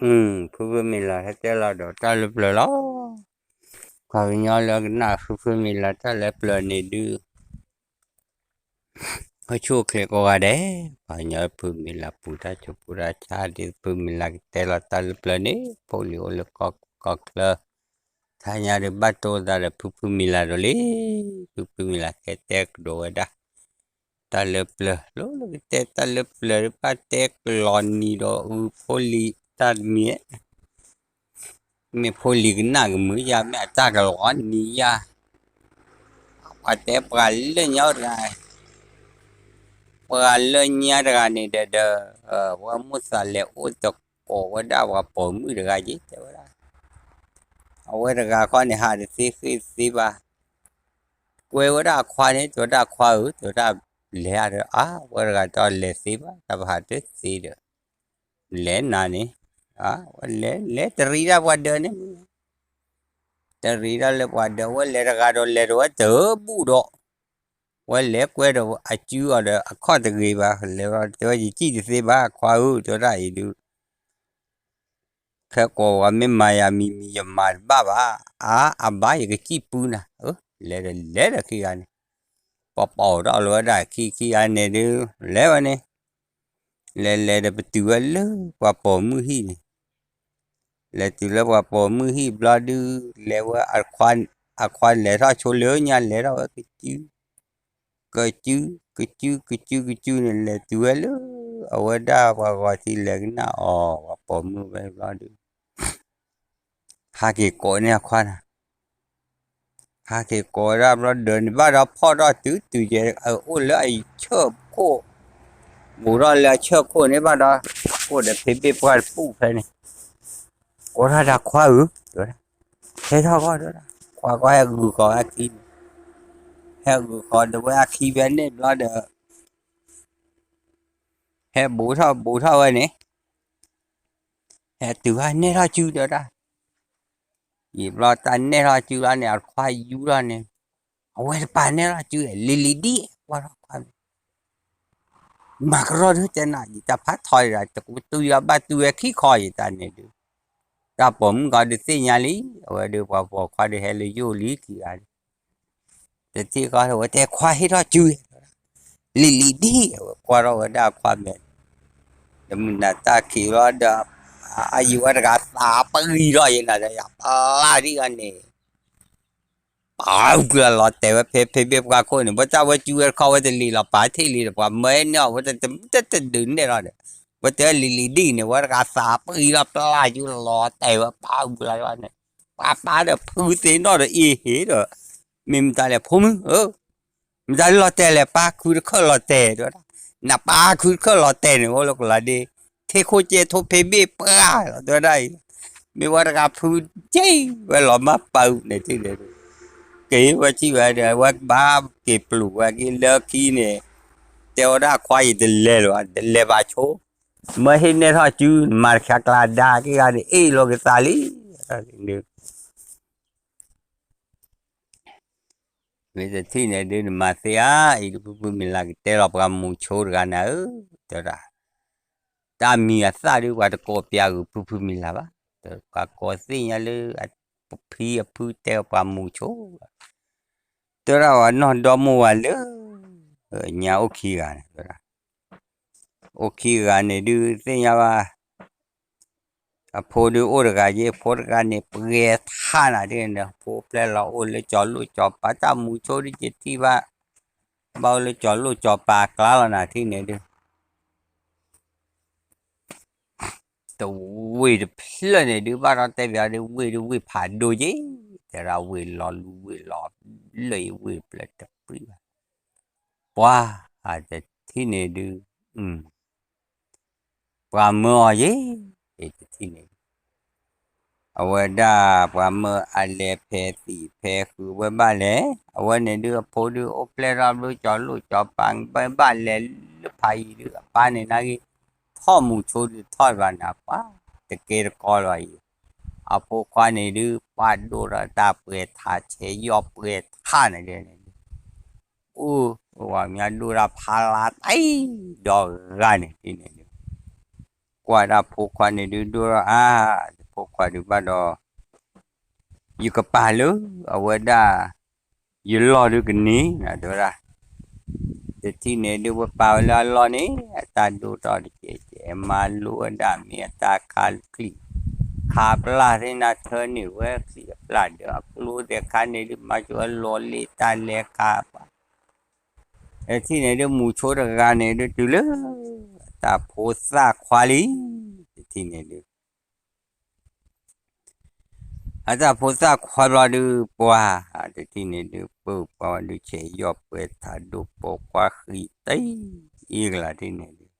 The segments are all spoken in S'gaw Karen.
ဖုဖုမံၤလၤဟဲတဲလီၤဒီးတၢ်လၢပျၢၤလီၤ. ပှၤကညီလၢကနၣ်ဖုဖုမံၤလၤတၢ်လၢပျၢၤန့ၣ်ဒုး ဟဲဆိၣ်ချ့ကိးဂၤဒဲး, ပှၤကညီဖုမံၤလၤပူၤတၢ်ဆိးပူၤတၢ်ဆါဒ်ဖုမံၤလၤကတဲလီၤတၢ်လၢပျၢၤန့ၣ် ဖိလံၤအိၣ်လၢကီၢ်ချၢ ထါညါဒုးဘၣ်တိၢ်သးဒီးဖုဖုမံၤလၤဒီးလံ, ဖုဖုမံၤလၤကတဲကဒီးဝဲဒၣ် တၢ်လၢပျၢၤ လၢကတဲတၢ်လၢပျၢၤဒုး ဘၣ်တဲကလီၤနံၤဒီးအုးဖိလံၤ တၢ်မံၤ မ့ၢ်ဖိလံၤကနၣ်ကမုာ်ယါ မ့ၢ်အတၢ်ကလီၤနံၤယါ, ပှၤတဲပှၤလၢညါတဂၤ, ပှၤလၢညါတဂၤန့ၣ်ဒီး ဝဲမိၣ်သးလဲၤအိၣ်တကိးဝဲဒၣ်ပှၤပိာ်မုၣ်တဂၤက့ၤ တဲဝဲဒၣ်, အဝဲတဂၤခီန့ၣ်ဟးတသ့ဃ့ၢ်တသ့ဘၣ်, ကွဲဝဲဒၣ်အခွါန့ၣ် တဲဝဲဒၣ်ခွါဧၢ တဲဝဲဒၣ်လဲၤဒီး အါ ဝဲတဂၤတလဲၤသ့ဘၣ် တၢ်ပဟးတသ့ဒီး လဲၤနၤန့ၣ်, ဝဲလဲၤလဲၤတရံးဒၣ်ပှၤဒၢးန့ၣ် တရံးဒၣ်လၢပှၤဒၢး ဝဲလဲၤတဂၤဒီးလဲၤဒီးဝဲတဘူၣ်ဒီး ဝဲလဲၤကွဲဒီးအစုအီၤဒီးအခီၣ်တဂ့ၤဘၣ် လဲၤဒီးတဲဝဲယစံၣ်တသ့ဘၣ် ခွါဧၢ တဲဝဲဒၣ်အံၤဒုး ခဲကိးဝဲမ့ၢ်မၤယၤမံၤမံၤယမၤတဘၣ်ဘၣ်, အါ အဘၣ်ယကစံၣ်ပူနၤ, လဲၤဒီးလဲၤဒီးခံဂၤန့ၣ်, ပှၤပိာ်ထီၣ်လီၤဝဲဒၣ်ခံခံဂၤန့ၣ်ဒုး လဲၤဝဲန့ၣ် လဲၤလဲၤဒီးပတုာ်ဝဲလၢပှၤပိာ်မုၣ်ဟံၣ်န့ၣ်, လဲၤတုၤလၢပှၤပိာ်မုၣ်ဟံၣ်ဘျီဒုး လဲၤဝဲ အခွါလဲၤထီၣ်ဆိလၢညါ လဲၤထီၣ်ဝဲကစု ကစု ကစု ကစု ကစုန့ၣ် လဲၤတုၤဝဲလၢ အဝဲဒၣ်ပှၤဂီၤထံးလဲၤကနၣ်အီၤ ပှၤပိာ်မုၣ်ဝဲဘျီဒုး ဟးက့ၤကိးန့ၢ်အခွါနၤ, ဟးက့ၤကိးဝဲဒၣ်ဘျီဒၢးန့ၣ် ဘၣ်ဒီးဖီၣ်ထီၣ်တုၤတုၤယဲ အိၣ်လၢအဆၢၣ်ခိၣ်, ဘူးထီၣ်လၢအဆၢၣ်ခိၣ်န့ၣ် ဘၣ်ဒီး အိၣ်ဒီးဖံးဘ့ၣ်ပှၢ်တပူၤဖဲန့ၣ်, ကိးထီၣ်တၢ်ခွါဧၢ, တဲဝဲဒၣ်, ဟဲထီၣ်ဂီၢ်တဲဝဲဒၣ်, ခွါကွၢ်ဟဲဂုာ်ဃီၤဝဲအခံန့ၣ်, ဟဲဂုာ်ဃီၤဒီးဝဲအခံဖဲန့ၣ်ဘျီဒီး ဟဲဘူးထီၣ်ဘူးထီၣ်ဝဲန့ၣ်, ဟဲတုၤဟးနဲၣ်ထီၣ်စုတဲဝဲဒၣ်, ယံာ်ဘျီတၢ်နဲၣ်ထီၣ်စုလီၤန့ၣ် အခွါယူၤထီၣ်န့ၣ်, အဝဲတပာ်နဲၣ်ထီၣ်စု လံၤလံၤဒံၣ် ကွၢ်ထီၣ်ခွါန့ၣ်, မၤကရီဒုတဲနၤ ယတၢ်ဖးထီဒီး တကတူၢ်ယီၤဘၣ်တူၢ်ဝဲခံခီ ယတၢ်န့ၣ်ဒုး, တၢ်ပိာ်မုၣ်ခီဒုးသ့ၣ်ညါလံ, အဝဲဒုးပှၤပိာ်ခွါဒုးဟဲလၢယိၣ်လံခံဂၤဒုး တထံၣ်ဃီဝဲတဲခွါဟ့ၣ်ထီၣ်စု, လံၤလံၤဒံၣ် အဝဲကွၢ်ထီၣ်ဝဲဒၣ်အခွါမဲာ်, ဒီးမုၢ်နၤတၢ်ခံးလီၤဒီး အယံၤဝဲတဂၤသးပဂံၤထီၣ်ယဲနၤဒီးယပျၢ်ဒံၣ်အီၤန့ၣ်, ပာ်ပှၤလီၤတဲာ်ဝဲဖဲဖဲဘ့ၣ်ပှၢ်ခိၣ်န့ၣ် ပတၢ်ဝဲစုဝဲတခီဝဲတလံၤလီၤပာ်ထံၣ်လံဒီး ပှၤမၢန့ၢ်အီၤဝဲတတဒုးနဲၣ်လီၤဒီး, ဝဲတဲလံၤလံၤဒံၣ်န့ၣ် ဝဲတဂၤသးပဂံၤလီၤပျၢ်ယုလီၤတဲာ်ဝဲပာ်ပှၤလီၤန့ၣ်, ပှၤပၢ်ဒီးဖုသ့ၣ်နီၣ်ဒီးအ့ဟ့ၣ်ဒီး, မ့ၢ်မတၤလဲၣ်ဖိမုၣ်ဧၢ မတၤလီၤတဲာ်လဲၣ် ပၢ်ခုတခၢၣ်လီၤတဲာ်တဲဝဲဒၣ်, နပၢ်ခုတခၢၣ်လီၤတဲာ်န့ၣ် အိၣ်လၢကလီၤဒ့, ထ့ခိၣ်ကဲထိဖဲဘ့ၣ်ပှၢ်လီၤတဲဝဲဒၣ်အံၤ, မ့ၢ်ဝဲတဂၤဖုက့ဝဲလီၤမၢ်ပာ်န့ၣ်ထံၣ်န့ၣ်, က့ၤဝဲထံၣ်ဝဲဒီး ဝဲဘၣ်က့ၤပျုၤဝဲက့ၤလၢခံန့ၣ်, တဲဝဲဒၣ်ခွါအံၤတလဲၤလၢၤ တလဲၤဘၣ်ဆိ, မၢဟ့ၣ်နဲၣ်ထီၣ်စု နမၤတခါကျါဒါက့ၤဂၤန့ၣ် အ့ၣ်လိာ်ကသးလံ မ့ၢ်တထံၣ်န့ၣ်ဒုးနမၤသ့ဧါ, အံၤဒုးဖုဖုမံၤလၤကတဲလီၤ ပှၤမူၤဆိတဂၤနၤဧၢ, တဲဒၣ်, တၢ်မံၤအသၣ်ဒုး ပှၤတကိးပျးဂုာ်ဖုဖုမံၤလၤဘၣ်, ပှၤကိးသ့ၣ်ညါလၢ ဖံအဖုတဲပှၤမူၤဆိ, တဲဒၣ်ဝဲနီၢ်ဒီမိၢ်ဝဲလၢ ညါအိၣ်ခံဂၤန့ၣ် တဲဒၣ်, အိၣ်ခံဂၤန့ၣ်ဒုးသ့ၣ်ညါဘၣ် အဖိဒုးအိၣ်တဂၤယဲ အဖိတဂၤန့ၣ် ပှဲၤထါနၤဒ်န့ၣ် အဖိပျဲလီၤအိၣ်လၢကၠီၤလိၣ်ကၠီၤပၤ တၢ်မူၤဆိဒ်ယထံၣ်ဘၣ်, ဘၣ်အိၣ်လၢကၠီၤလိၣ်ကၠီၤပၤအကျါလီၤနၤထံၣ်န့ၣ်ဒုး တဝ့ၢ်တဖျၢၣ်န့ၣ်ဒုး ဘၣ်ဒီးတဲဘၣ်ဒုး ဝ့ၢ်ဒုးဝ့ၢ်ဖးဒိၣ်ယဲ, တဲဒၣ်ဝ့ၢ်လီၤလူၤဝ့ၢ်လီၤလၢယဝ့ၢ်တဖျၢၣ်တပှံၤဘၣ်, ပှၤအတထံၣ်န့ၣ်ဒုး ပှၤမၢအီၤယဲ, တထံၣ်န့ၣ်ဒုး အဝဲဒၣ်ပှၤမၢအလဲၤဖဲသံၣ်ဖဲဃုာ်ဝဲဘၣ်လဲၣ်, အဝဲန့ၣ်ဒုးအဖိဒုးအိၣ်ဖျဲၣ်ထီၣ်ဘျုးကၠီၤလိၣ်ကၠီၤပၤ ဘၣ်လဲၤလၢဖးယံၤဒုး အပၢ်န့ၣ်နာ်က့ ထီၣ်မူၤဆိဒုးထီၣ်ဘၣ်နၤပှၤ, တကဲတကီလီၤအံၤ, အဖိခွါန့ၣ်ဒုး ပှၤဒိၣ်ထီၣ်တၢ်ပှဲၤထးဆဲးယီၣ်ပှဲၤထးန့ၣ်ဒုး အိၣ်ဝဲမၠါဒိၣ်တၢ်ဖးလါတံၢ်ဒီဂၤန့ၣ်ဒ်န့ၣ်ဒုး, ကိး ကွၢ်ဒၣ်ဖိခွါန့ၣ်ဒုးဒိၣ်ထီၣ်အါ, ဖိခွါဒုးဘၣ်ဒီး ယကပာ်လၢအဝဲဒၣ် ယလီၢ်ဒုးကန့ၢ်နၤ တဲဝဲဒၣ်, တထံၣ်န့ၣ်ဒုး ဝဲပာ်ဝဲလၢအလီၢ်န့ၣ် အတၢ်ဒိၣ်ထီၣ်တကဲးကဲး မၤလိဝဲဒၣ်မ့ၢ်အတၢ်ခးချံၣ်, ခးပျၢ်သ့ၣ်နၤ ထၢန့ၢ်ဝဲချံၣ်အပျၢ်ဒီးအကျိတခါန့ၣ်ဒုး မၤဆိဝဲလီၤလ့တၢ်လဲၤခးပှၤ, တထံၣ်န့ၣ်ဒုး မူဆိတဂၤန့ၣ်ဒုး တုၤလၢ အတၢ်ဖိသၣ်ခွါလံ, တထံၣ်န့ၣ်ဒုး အတၢ်ဖိသၣ်ခွါဘျီဒုး ပှၤ တထံၣ်န့ၣ်ဒုး ပၢပှၤဒုး ဆဲးယီၢ်ပှဲၤထးဒိၣ်ပိာ်ခွါဃံတံၢ်အံၤကလၤ တထံၣ်န့ၣ်ဒုး,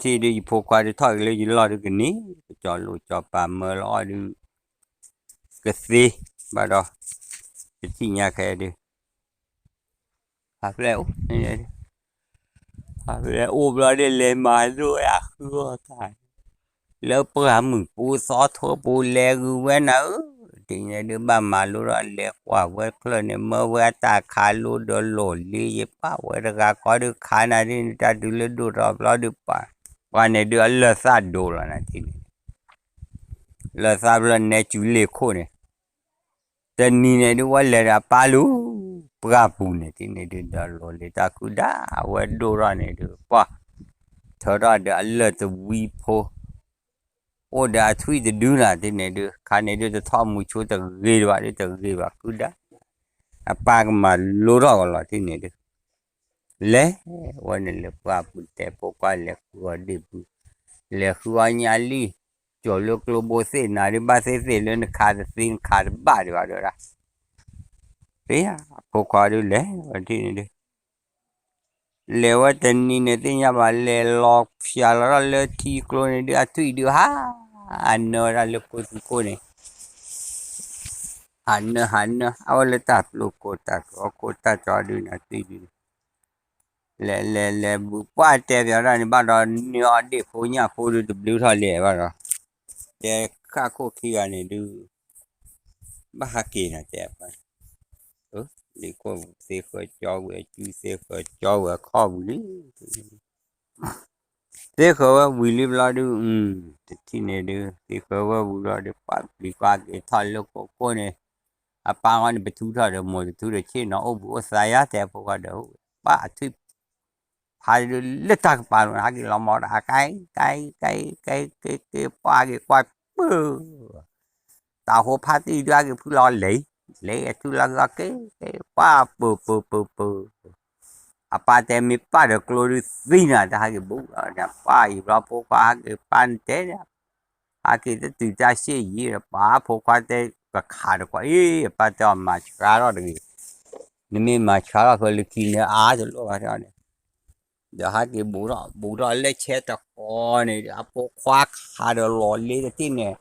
ထံၣ်ဒုး ယဖိခွါဒုးထီၣ်က့ၤလၢယလီၢ်ဒုးကန့ၢ်, ကစီၤလိၤစီၤပၤမၢလီၤအီၣ်ဒုး ကသ့ဘၣ်ဒီး တထံၣ်ညါခဲဒုး ဖးဖျဲၣ်အိၣ် ဖးဖျဲၣ်အိၣ်ဘျီဒုး လဲၤမၤလိဝဲအဃုအီၣ်တၢ် လၢပှၢ်မုၢ်ပူၤသီထိပူၤ လဲၤဂုာ်ဝဲနၤဧၢ, တထံၣ်န့ၣ်ဒုး ဘၣ်မၤလိဒီး လဲၤကွၢ်ဝဲချၢၣ်န့ၣ် မၢဝဲအတၢ်ခးလိဒီးလီၢ်လ့ ယပာ်ဝဲတဂၤဃီဒုး ခးနၤဒ်န့ၣ် တၢ်တုၤလၢဒိၣ်ထီၣ်ဘျီဒုး ပှၤ ပှၤန့ၣ်ဒုး အလၢၢ်သၣ်ဒိလီၤနၤ တထံၣ်န့ၣ် လၢၢ်သၣ်ဘျီနဲစူၤလ့ၣ်ခိၣ်န့ၣ် တနံၤန့ၣ်ဒုး ဝဲလဲၤဒီးအပၢ်လၢ ပှၢ်ပူၤန့ၣ် တထံၣ်န့ၣ်ဒုး ဒီးလီၢ်လ့တၢ်ခုၣ်ဒၣ် အဝဲဒိၣ်ထီၣ်န့ၣ်ဒုး ပှၤ ထၢထီၣ်ဒီးအလၢၢ်တဝံဖိ အိၣ်ဒီးအထွံၣ်တဒုနၤ တထံၣ်န့ၣ်ဒုး ခါန့ၣ်ဒုး တထီၣ်မူဆိတဂ့ၤဘၣ်ဒုး တဂ့ၤဘၣ်ခုၣ်ဒၣ် အပၢ်ကမၤလိထီၣ်ကလီၤ တထံၣ်န့ၣ်ဒုး လဲၤဝဲန့ၣ်လၢပှၢ်ပူၤတဲ ဖိခွါလဲၤဃုအီၣ်ဒ့ၣ်ဘု လဲၤဃုအီၣ်ညၣ်လံၢ် ကၠီၤလၢကျိဘိသ့ၣ်နၤဒုး ဘၣ်သ့ၣ်သ့ၣ်လၢနခးတသ့ နခးတဘၣ်ဒံးဘၣ်ဒုးဒၣ် သ့ဧါ ဖိခွါဒုးလဲၤဝဲတထံၣ်န့ၣ်ဒုး လဲၤဝဲတနံၤန့ၣ်သ့ၣ်ညါဘၣ် လဲၤလီၤဖၠးလီၤထီၣ်လၢထံကျိန့ၣ်ဒုး အထွံၣ်ဒုးဟး အနၢဝဲဒၣ်လၢကိၢ်သူကိၢ်န့ၣ် ဟးနၢ ဟးနၢ အဝဲလ၁တၢ်ပျိၢ်ကိၢ်တၢ်ကျိၤကိၢ်တၢ်ကျိၤဒုးန့ၣ် အထွံၣ်ဒုးန့ၣ် လဲၤလဲၤလဲၤဘုးပှၢ်တဲပၠးဒၣ်န့ၣ် ဘၣ်ဒီးနၢအီၣ်ဒ့ၣ်ဖိညၣ်ဖိဒုးတဘျုးထီၣ်လဲၤဘၣ်ဒီး တဲဃၣ်ခိၣ်ခံဂၤန့ၣ်ဒုး ဘၣ်ဟးက့ၤနၤတဲ လံၤခိၣ်သ့ဃၢၤကၠီဝံၤအစုသ့ဃၢၤကၠီဝံၤအခီၣ်ဝံၤလံ သ့ဃၢၤဝဲဝံၤလံဘျီဒုး တထံၣ်န့ၣ်ဒုး သ့ဃၢၤဝဲဝံၤဘျီဒုး ပှၤပျံၤကွၢ်က့ၤထီၣ်လၢကိးခိၣ်န့ၣ် အပၢ်ဂီၢ်န့ၣ် ပထူထီၣ်ဒီးမိၢ်တထူဒီးဆ့ၣ်နီၤ အိၣ်ဘှံးအိၣ်သါယါတဲဖိခွါဒီး ပှၤအထွံၣ် ဖးဒုးလၢတၢ်ကပၤလိၤန့ၣ် ဟးက့ၤလီၤမီၤဒီး အကဲကဲကဲကဲကဲကဲ ပှၤဟးက့ၤကွၢ်ပၢၢ် တၢ်ဟိဖးတံၢ်ဒုးဟးက့ၤဖုလီၤလဲၤ လဲၤအထူလီၤက့ၤကဲကဲ ပှၤပၢၢ်ပၢၢ်ပၢၢ်ပၢၢ် အပၢ်တဲမ့ၢ်ပၢ်ဒီးကျိဒုးသံနၤ တဟးက့ၤဘူးလီၤ ပၢ်အံၤဘျီဖိခွါဟးက့ၤပၢ်နတဲ ဟးက့ၤတတုၤတၢ်ရှ့ၣ်ယံၤဒီး ပၢ်ဖိခွါတဲကခးတကွၢ်အံၤ အပၢ်တဲအီၤမၤဆှးထီၣ်တဂ့ၤ နမ့ၢ်မၤဆှးထီၣ်ဃၢလၢခံန့ၣ် အါတလိၣ်ဘၣ်န့ၣ် ဒီးဟးက့ၤဘူးထီၣ် ဘူးထီၣ်လၢဆဲတဃီန့ၣ် အဖိခွါခးဒီးလီၤလ့တထံၣ်န့ၣ်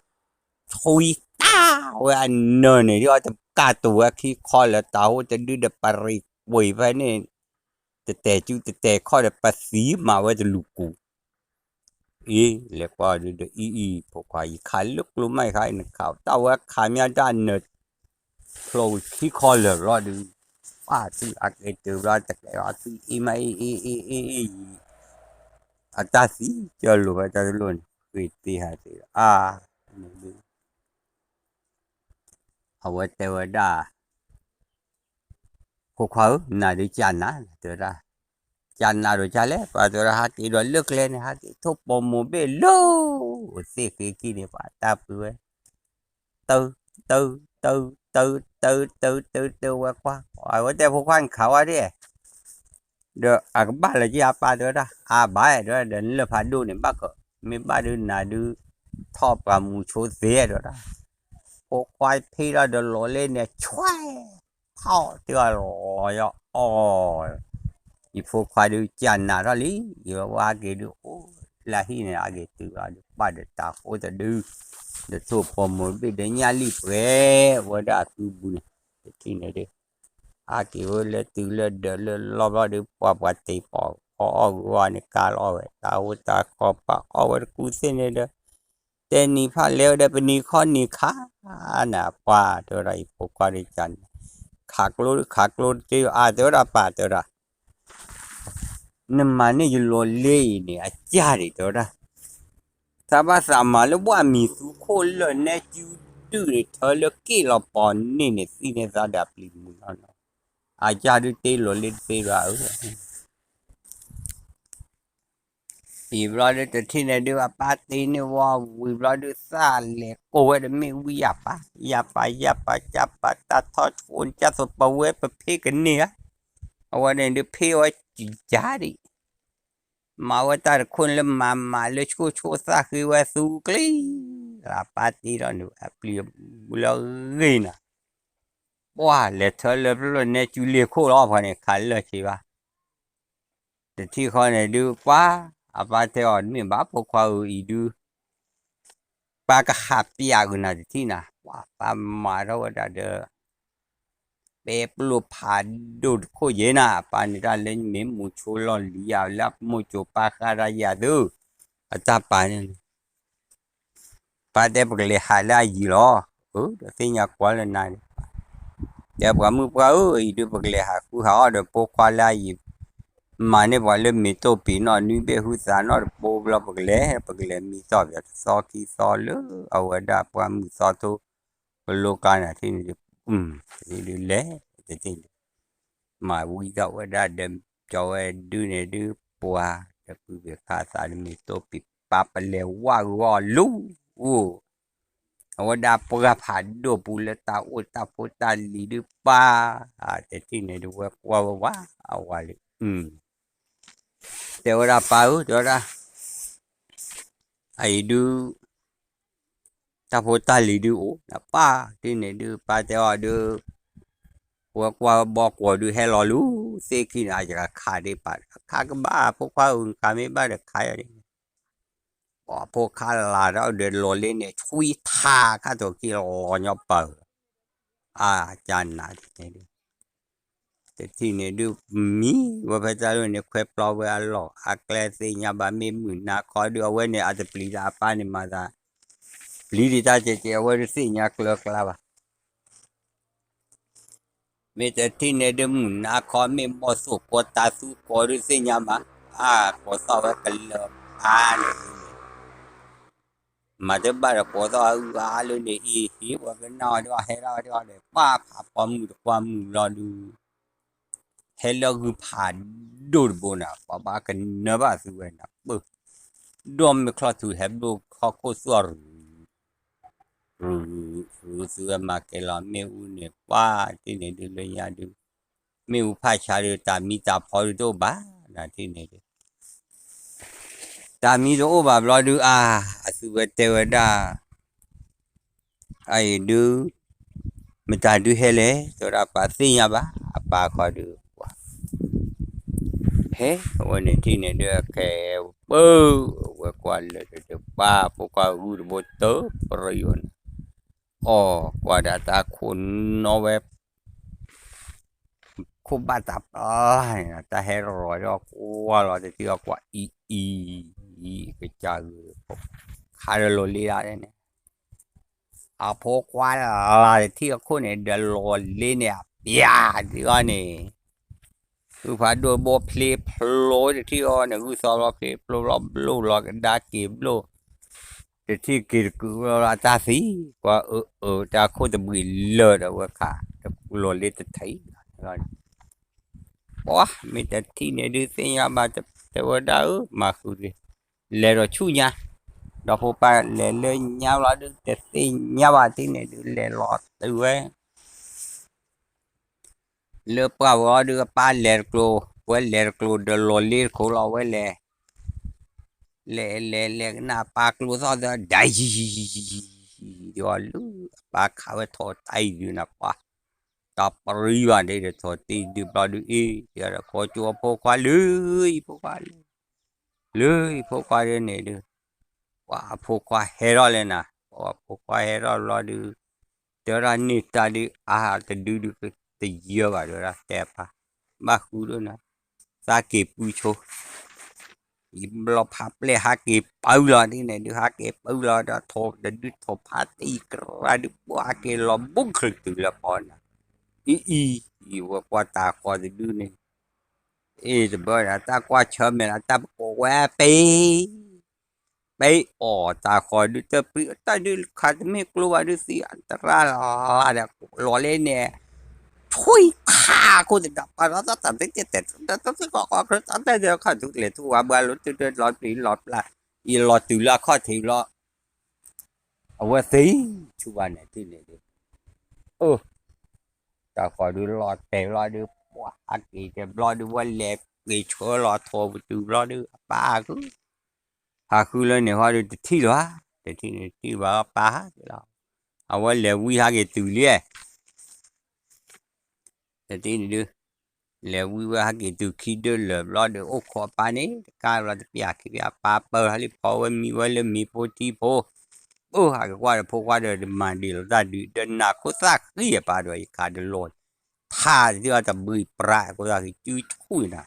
ထွံတၢ်ဝဲအနၢန့ၣ် ဒ်အီၤတကၢ်တူာ်ဝဲခံခီလၢတၢ်ဟိတဒုဒီးပရံးကွံာ်ဖဲန့ၣ် တတဲာ်ကူတတဲာ်ခီၣ်ဒီးပသံမးဝဲတလူၤကူၤ အ့ လဲၤကွၢ်ဒုးဒီးအံၤအံၤ ဖိခွါအံၤခးလၢကျိမးခါအံၤ နခးတၢ်ဝဲခးမးတၢ်နၢ ဖျိးဝံၤခံခီလၢာ်ဘျီဒုး ပၢ်အသွံၣ်အက့ၤတုၤဘျီတကဲအီၤ အသွံၣ်အ့မးအ့အ့အ့အ့အ့ အတၢ်သံကၢလိာ်ဝဲတၢ်တလိၣ်န့ၣ် ဃ့တ့ဟးတ့ဒီး အါ န့ၣ်ဒုး အဝဲတဲဝဲဒၣ် ဖိခွါဧၢ နၤဒုးကနၣ် တဲဝဲဒၣ် ကနၣ်ဒီးကလဲၣ် ပှၤတဲဝဲဒၣ် ဟးက့ၤဒီးလၢကျဲန့ၣ် ဟးက့ၤထိၣ်ပိာ်မိၢ်ဘ့ၣ်လၢ သ့ၣ်ဃ့ခံန့ၣ် ပှၤတၢ်ပှ့ၤဝဲ တၢ တၢ တၢ တၢ တၢ တၢ တၢ ဝဲကွၢ် အဝဲတဲဖိခွါနခးဝဲဒၣ် ဒီးအကဘၣ်လၢက့ၤအပၢ်တဲဝဲဒၣ် အါဘၣ်ဒီး ဒီးနလၢၢ်ဖးဒိၣ်န့ၣ် ဘၣ်က မ့ၢ်ဘၣ်ဒုးနၤဒုး ထီၣ်ပှၤမူဆိသ့ဒီးဒၣ် ဖိခွါဖ့ထီၣ်ဒီးလီၤလ့န့ၣ် ဆွဲ ဖီၣ်တ့ၢ်အီၤလီၤယီၤအီၣ် ယဖိခွါဒုးကနၣ်ထီၣ်လံ ယဝဲဟးက့ၤဒုး အိၣ်လၢဟံၣ်န့ၣ် ဟးက့ၤတုၤလီၤဒုး ပၢ်ဒီးတၢ်ဃိတဒု ဒီးထိၣ်ပိာ်မိၢ်ဘ့ၣ်ဒီးညၣ်လံၢ်ပှဲၤဝဲဒၣ်အကုဘူးန့ၣ် တထံၣ်န့ၣ်ဒုး ဟးက့ၤဝဲလၢတုၤလၢဒၢးလၢလီဘျီဒုး ပှၤပှၤတ့ပီၣ်အီၣ်အီၣ်ဂုာ်အီၣ်န့ၣ် ကါလီၤဝဲ တၢ်ဟိတၢ်ဃီပာ်အီၣ်ဝဲတကူသ့ၣ်န့ၣ်ဒီး တဲနံၤဖးလဲၢ်ဝဲဒီးပနံၤခီနံၤခါ နပှၤတဲဝဲဒၣ် ယဖိခွါဒုးကနၣ် ခးကျိခးကျိတ့ၢ်အါ တဲဝဲဒၣ်ပၢ်တဲဝဲဒၣ် နမၤန့ၢ်ယလီၤလ့အံၤန့ၣ် အကၢ်ဒံးတဲဝဲဒၣ် တၢ်ဘၣ်သးမၤလၢဘၣ်မံၤသူခိၣ်လၢာ်နဲကၠူဒုၣ်န့ၣ် ထၢလၢက့ၣ်လီၤပီၤန့ၣ်န့ၣ် သံန့ၢ်သးဒီးအပျံၤမုာ်နီၢ်နီၢ်, အကၢ်ဒုးတ့လိာ်လ့တသ့ဘၣ်ဧၢ, အံၤဘျီဒုးတထံၣ်န့ၣ်ဒုး အပၢ်တ့န့ၢ်ဝဲဝံၤဘျီဒုး သးလဲၤကိးဝဲဒီးမ့ၣ်အူယၢ်ပၢ် ယၢ်ပၢ်ယၢ်ပၢ်ယၢ်ပၢ် တၢ်ထီၣ်ဆိကၠၢ်သိးပဝဲပဖ့ကန့ၢ်ဧါ, အဝဲန့ၣ်ဒုးဖ့ဝဲကယၤဒံး မၤဝဲတၢ်တခိၣ်န့ၣ်လၢမၤမၤလၢဆှိၣ်ဆှိၣ်သၣ်ဃ့ဝဲသူကျံ, အပၢ်တ့ထီၣ်န့ၣ် အပျံၤလၢဂ့ၤနၤ, ပှၢ်လဲၤထၢလၢဖျၢၣ်နဲကၠူလ့ခိၣ်လီၤ ဖဲန့ၣ်ခးလၢာ်ဆံးဘၣ်, တထံၣ်ဃီန့ၣ်ဒုးကွၢ်, အပၢ်တဲအီၤတမ့ၢ်ဘၣ်ဖိခွါဧၢအံၤဒုး ပၢ်ကဟးပျးဂုာ်နၤတထံၣ်နၤ, ပၢ်မၤထီၣ်ဝဲဒၣ်ဒီး ပဲပျိဖးဒိၣ်တခိၣ်ယဲနၤ, ပၢ်န့ၣ်တၢ်လၢမ့ၢ်မူဆိလီၢ်လံၤယၤလၢအမိၢ်စိၤပၢ်ဃၢ်တၢ်ယၤသု, အတၢ်ပာ်န့ၣ်, ပၢ်တဲပကလဲၤဟးလၢအယံၤလီၤ, အၢ ဒီးသ့ၣ်ညါကွၢ်လၢနၤန့ၣ်, တဲပှၤမုၣ်ပှၢ်ဧၢ အံၤဒုးပကလဲၤဟးဃုဟးအီၣ်ဒီးဖိခွါလၢအယံၤ, မၤန့ၢ်ပှၤလၢမ့ၤတိၢ်ပံၤနီၣ်နွံဘ့ၣ်ဟုသးနီၣ်တဘိဘျီ ပကလဲၤ ပကလဲၤမံသီၣ်ပၠးတသီခံသီလၢ အဝဲဒၣ်ပှၢ်မုၢ်သီထိ ကလိကျါန့ၣ်ထံၣ်န့ၣ်ဒုး, ဒုးလဲၤတထံၣ်န့ၣ်, မၤဝံသီၣ်ဝဲဒၣ်ဒီး ကၠီဝဲဒုးန့ၣ်ဒုးပှၤ, ဒီးပုၢ်ဝဲၢ်ခါသးဒီးမ့ၤတိၢ်ပံၤပၢ်ပလဲၤဝါဂုာ်အီၤလူၤ, အဝဲဒၣ်ပှၢ်ဖးဒိၣ်ပူၤလၢတၢ်အိၣ်တၢ်ဖိတၢ်လံၤဒုးပၢ်, တထံၣ်န့ၣ်ဒုးဝဲကွၢ်ဝဲဝါ, အဝၤလံ, တဲဝဲဒၣ်ပၢ်ဧၢ တဲဝဲဒၣ်, အအံၤဒုး တၢ်ဖိတၢ်လံၤဒုးအိၣ်နပၢ်, တထံၣ်န့ၣ်ဒုးပၢ်တဲအီၤဒုး, ဝဲကွၢ်ဘီကွီၤဒုးဟဲလီၤလူၤ, သ့ၣ်ခံန့ၣ် အယကခးဒံးပာ်, ခးကဘၣ်ဖိခွါဧၢ နခးမ့ၢ်ဘၣ်ဒီးခးယၤဒ်န့ၣ်, ပှၤဖိခွါလၤဒီးလီၤလ့န့ၣ် ဆွံထးခါထီၣ်ခံလီၤညီပၢ်, အကနးဒ်န့ၣ်ဒုး တထံၣ်န့ၣ်ဒုး မံဝဲဖဲတၢ်လၢန့ၣ် ခွဲးပျီဝဲအလီၢ် အကျဲသ့ၣ်ညါဘၣ် မ့ၢ်မုၢ်နၤခီဒုး အဝဲန့ၣ် အတပျံၤလၢအပၢ်န့ၣ်မၤသး ပျံၤဒံးတၢ်ကဲကဲ အဝဲဒုးသ့ၣ်ညါကျၢၤကျါဘၣ်. မ့ၢ်တထံၣ်န့ၣ်ဒုး မုၢ်နၤခီ မ့ၢ်ဘီၣ်သိၣ်ကီတၤသူကီဒုးသ့ၣ်ညါဘၣ်, အကိးသီၣ်ဝဲကလၢၤဖးန့ၣ်ဒုး မၤတဘၣ်ဒီးကိးသီၣ်အဂုၤအါလၢန့ၣ် အံၤဟံးဝဲကနၣ်အီၤဒုး ဟဲထီၣ်ဒုးဒီး ပှၢ်ဖးပီမုၢ်တကွၢ်မုၢ်လီၤဒုး ဟဲလၢဂုၢ်ဖးဒိၣ်တဘိန့ၣ် ပှၤဘၣ်ကနၢဘၣ်သုဝဲန့ၣ် ပၢၢ် ဒိၣ်မ့ၢ်ချီၣ်ထူ ဟဲဘျိၣ်ခီၣ်ခိၣ်သွၣ်ရူၤ ရူၤ ရူၤသုဝဲမၤကဲလီၤမ့ၣ်အူန့ၣ် ပှၢ်တထံၣ်န့ၣ်ဒုးလၢညါဒုး မ့ၣ်အူဖးဆါဒုး တၢ်မံတၢ်ဖီဒုးတအိၣ်ဘၣ် နထံၣ်န့ၣ်ဒုး တၢ်မံတအိၣ်ဘၣ်ဘျီဒုး အါ အသုဝဲတဲဝဲဒၣ် အအံၤဒုး မတၤဒုးဟဲလဲၣ် တဲဝဲဒၣ်ပှၤသ့ၣ်ညါဘၣ် အပၢ်ခီဒုး ဟဲ အဝဲန့ၣ်ထံၣ်န့ၣ်ဒုး အခဲပၢၢ် အဝဲကွၢ်လၢာ်တဒုး ပှၢ်ဖိခွါဂုၢ်တဘိတပရံယိၤန့ၣ် အီၣ်ကွၢ်ဒီးတၢ်ခိၣ်နီၣ်ဝဲ ခိၣ်ဘၣ်တၢ်ပျၢ်န့ၣ် တၢ်ဟဲရီၤဒီးကွၢ်လီၤတထံၣ်အီၤကွၢ်အံၤအံၤ ကစၢ်ဂ့ၤ ခါဒီးလီၤလ့ဒၣ်န့ၣ် အဖိခွါလၢတထံၣ်အခိၣ်န့ၣ် ဒီးလီၤလ့န့ၣ် အပျၢ်ဒုးအီၤန့ၣ် ဂုၢ်ဖးဒိၣ်ဘိဖျ့ဖျိတထံၣ်အီၤန့ၣ် ဂုၢ်သီဘျီဖျ့ဖျိဘျီဘျိၣ်လီၤကဒါက့ၤဘျိၣ် တထံၣ်က့ၤတကုးဘျီဘျီတၢ်သံ ကွၢ်အၢအၢ တၢ်ခိၣ်တဘှံးလၢာ်ဒီးဝဲခါ တလီၤလ့တထံၣ် ပှၢ်မ့ၢ်တထံၣ်န့ၣ်ဒုးသ့ၣ်ညါဘၣ် တဲဝဲဒၣ်အၢ မၤဃုာ်ဒုး လဲၤဒီးဆူညါ ဒီဖိပၢ်လဲၤလၢညါဘျီဒုး တသ့ၣ်ညါဘၣ်ထံၣ်န့ၣ်ဒုး လဲၤလီၤတုၤဝဲ လၢပှၢ်ဝဲအီၤဒုး အပၢ်လဲၤတကျိၤ ဝဲလဲၤတကျိၤဒီးလီၤလ့တခိၣ်လီၤ ဝဲလဲၤ လဲၤလဲၤလဲၤကနၣ်ပၢ်ကျိသီၣ်သီၣ် ဒၣ်ယံၤ ယံၤ ယံၤ ယံၤ ယံၤ ယံၤ ဒုးအီၤလၢ အပၢ်ခးဝဲထီၣ်တၢ်အံၤဒုးနပှၢ် တၢ်ပရံဘၣ်ဒ်ဒီးထီၣ်တံၢ်ဒုးဘျီဒုးအ့ၣ် တဲဒီးကိးကၠိအဖိခွါလၢအံၤဖိခွါလၢ လၢအံၤဖိခွါဒ်န့ၣ်ဒုး ပှၤအဖိခွါဟဲထီၣ်လဲၣ်နၤ ပှၤအဖိခွါဟဲထီၣ်ဘျီဒုး တဲဝဲဒၣ်န့ၢ်တၢ်ဒုး အါတဒုဒုး တယၢဘၣ်တဲဝဲဒၣ်တဲပၢ် ဘၣ်ဃုဒိၣ်နၤ သးက့ၤပူဆိ ယဘျီဖးပျဲၢ်ဟးက့ၤပၢလီၤဒ်န့ၣ်ဒုး ဟးက့ၤပၢလီၤဒီး ထိၣ်တဒုထိၣ်ဖးတံၢ်ကြၢးဒုး ပှၢ်ဟးက့ၤလီၤဘူးချုးတုၤလၢပီၤနၤ အံၤအံၤ အံၤဝဲကွၢ်တၢ်ဃီတဒုန့ၣ် အ့ၣ်တဘၢဒီး တၢ်ကွၢ်ဆၢမဲာ်ဒီး တၢ်ပကိးဝဲပ့ၤ အ့ၣ်အီၤတၢ်ဃီဒုးတပျံၤတၢ်ဒုးခးတမ့ၢ်ကျိဘၣ်ဒုးသံအတရၣ်လၢ်ဒီး လီၤလဲၣ်န့ၣ် ထွံၣ်ခးခိၣ်သဒါ ပှၤဒီးတၢ်တၢ်တၢ်တၢ်တၢ်တၢ်ခီၣ်ခီခီတၢ်တၢ်တၢ်ခီၣ်ထူၣ်ကျဲၤထူၣ်ဝါဘှါလိတၢ်တၢ်လီၤပျံၤလီၤပျါ ယလီၤတုၤလၢအခီၣ်ထံးဘျီ အဝဲသ့ၣ်ထူဘၣ်န့ၣ်ထံၣ်န့ၣ်ဒုး အိၣ် တၢ်ဃီဒုးလီၤတဲာ်ဘျီဒုး ပှၤဟးက့ၤတဲဘျီဒုး ဝဲလဲၤက့ၤဆှၢလီၤထိးပတုၤဘျီဒုး အပၢ်ဟးဃု ဟးဃုလၢန့ၣ်ဃီဒုး တထံၣ်လၢၤ တထံၣ်န့ၣ်တထံၣ်ဘၣ်ပၢ်ဟးက့ၤလီၤ အဝဲလဲၤဝံဟးက့ၤတုၤလံ တထံၣ်န့ၣ်ဒုး လဲၤဝံဝဲဟးက့ၤတုၤခံဒုလၢာ်ဘျီဒီး အိၣ်ခိးအပၢ်န့ၣ် တကးဘျီတပျၢ်ခံဘၣ် အပၢ်ပၢၢ်ဟးလံဖီဝဲမံဝဲလၢမံၤဖိထံဖိ အိၣ်ဟးက့ၤကွၢ်ဒီးဖိခွါဒီး တမၤဒံးလီၤတၢ်ဒုး ဒီးနၤခိၣ်သၣ်ဃံအပၢ်ဒီး ယခးတလီၤ ထးတဒုးအတဘှံးပြး ခိၣ်သၣ်ဃံစုဆူၣ်နၤ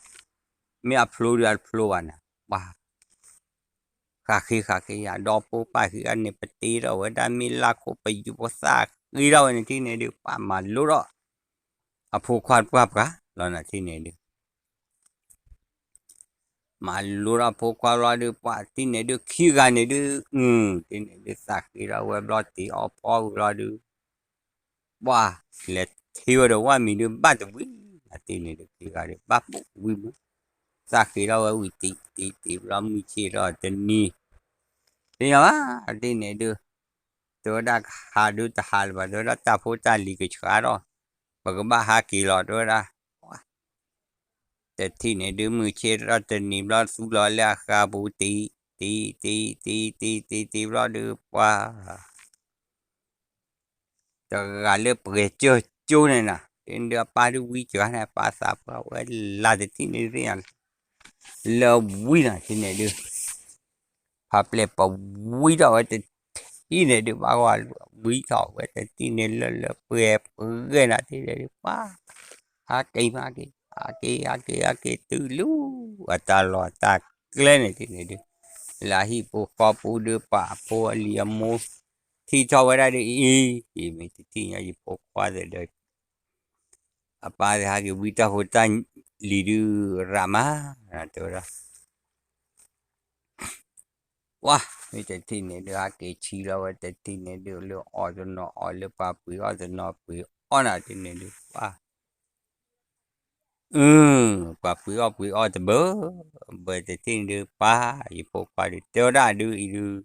မ့ၢ်အဖျိဒုးအတဖျိဘၣ်နၤ ပှၤ ဃးဃ့ဃးဃ့ယၤ ဒီဖိပၢ်ဃံအန့ၣ် ပတ့ထီၣ်ဝဲဒၣ်မ့ၢ်လၢခိၣ်ပယူၤဖိသၣ်ဃ့ထီၣ်ဝဲန့ၣ်ထံၣ်န့ၣ်ဒုး ပှၤမၤလိထီၣ် အဖိခွါတပှၢ်ပှၢ်လီၤနၤထံၣ်န့ၣ်ဒုး မၤလိထီၣ်ဖိခွါဘျီဒုး ပှၤထံၣ်န့ၣ်ဒုး ခံဂၤန့ၣ်ဒုး ထံၣ်န့ၣ်ဒုး သးဃ့ထီၣ်ဝဲဘျီတ့အီၣ်ဖီဝံၤဘျီဒုး ပှၤလဲၤထံၣ်ဝဲဒီးဝၣ်မံၤဒုး ဘၣ်တဝံၤ နၤထံၣ်န့ၣ်ဒုး ခံဂၤဒုး ဘၣ်ပူၤဝံၤမး သးဃ့ထီၣ်ဝဲဝံၤတံၢ်တံၢ်တံၢ်ဘျီ မုၢ်ဆ့ၣ်ထီၣ်တနံၤ သ့ၣ်ညါဘၣ် ထံၣ်န့ၣ်ဒုး တဲဝဲဒၣ်ကဟးဒုးတဟးလၢၤဘၣ် တဲဝဲဒၣ်တၢ်ဖိတၢ်လံၤကဆှါထီၣ် ပကဘၣ်ဟးက့ၤလီၤ တဲဝဲဒၣ် တထံၣ်န့ၣ်ဒုး မုၢ်ဆ့ၣ်ထီၣ်တနံၤဘျီ သူလီၤလၢအဃါပူၤတံၢ်တံၢ်တံၢ်တံၢ်တံၢ်တံၢ်တံၢ်ဘျီဒုး ပှၤ တဂၤလၢပှဲၤကၠိကၠိန့ၣ်နၤ ဒုးအပၢ်ဒုးဝံစှၤန့ၣ် အပၢ်သးပှၢ်ဝဲလၢတထံၣ်န့ၣ်သ့ၣ်ညါ လၢဝံနၤထံၣ်န့ၣ်ဒုး ဖးပျဲၢ်ပဝံထီၣ်ဝဲတထံၣ်န့ၣ်ဒုး ဘၣ်ဝံထီၣ်ဝဲတထံၣ်န့ၣ် လၢလၢပှဲၤပှဲၤနၤထံၣ်န့ၣ်ဒုး ပှၤ ဟးက့ၤမးက့ၤ ဟးက့ၤ ဟးက့ၤ ဟးက့ၤတုၤလၢ အတၢ်လီၢ်တၢ်ကျဲန့ၣ်ထံၣ်န့ၣ်ဒုး လၢအဟံၣ်ပူၤဃီပူၤဒုး ပှၤအဖိအလံၤအမိၢ် ထံၣ်ထီၣ်ဝဲဒၣ်ဒုး အံၤ ယမ့ၢ်တထံၣ်ညါယဖိခွါသ့ၣ်ဒီး အပၢ်သ့ၣ်ဟးက့ၤဝံတၢ်ဖိတၢ်လံၤဒုး ရးမး တဲဝဲဒၣ် ပှၤ မ့ၢ်တထံၣ်န့ၣ်ဒုး ဟးက့ၤဆံလီၤဝဲတထံၣ်န့ၣ်ဒုး လၢအီၣ်တနီၤအီၣ် လၢပှၤပှ့ၤအီၣ်တနီၤပှ့ၤအီၣ်နၤထံၣ်န့ၣ်ဒုး ပှၤ အု ပှၤပှ့ၤအီၣ်ပှ့ၤအီၣ်တဘၢ ဘၢတထံၣ်န့ၣ်ဒုး ပှၤ ယဖိခွါဒုး တဲဝဲဒၣ်ဒုးအံၤဒုး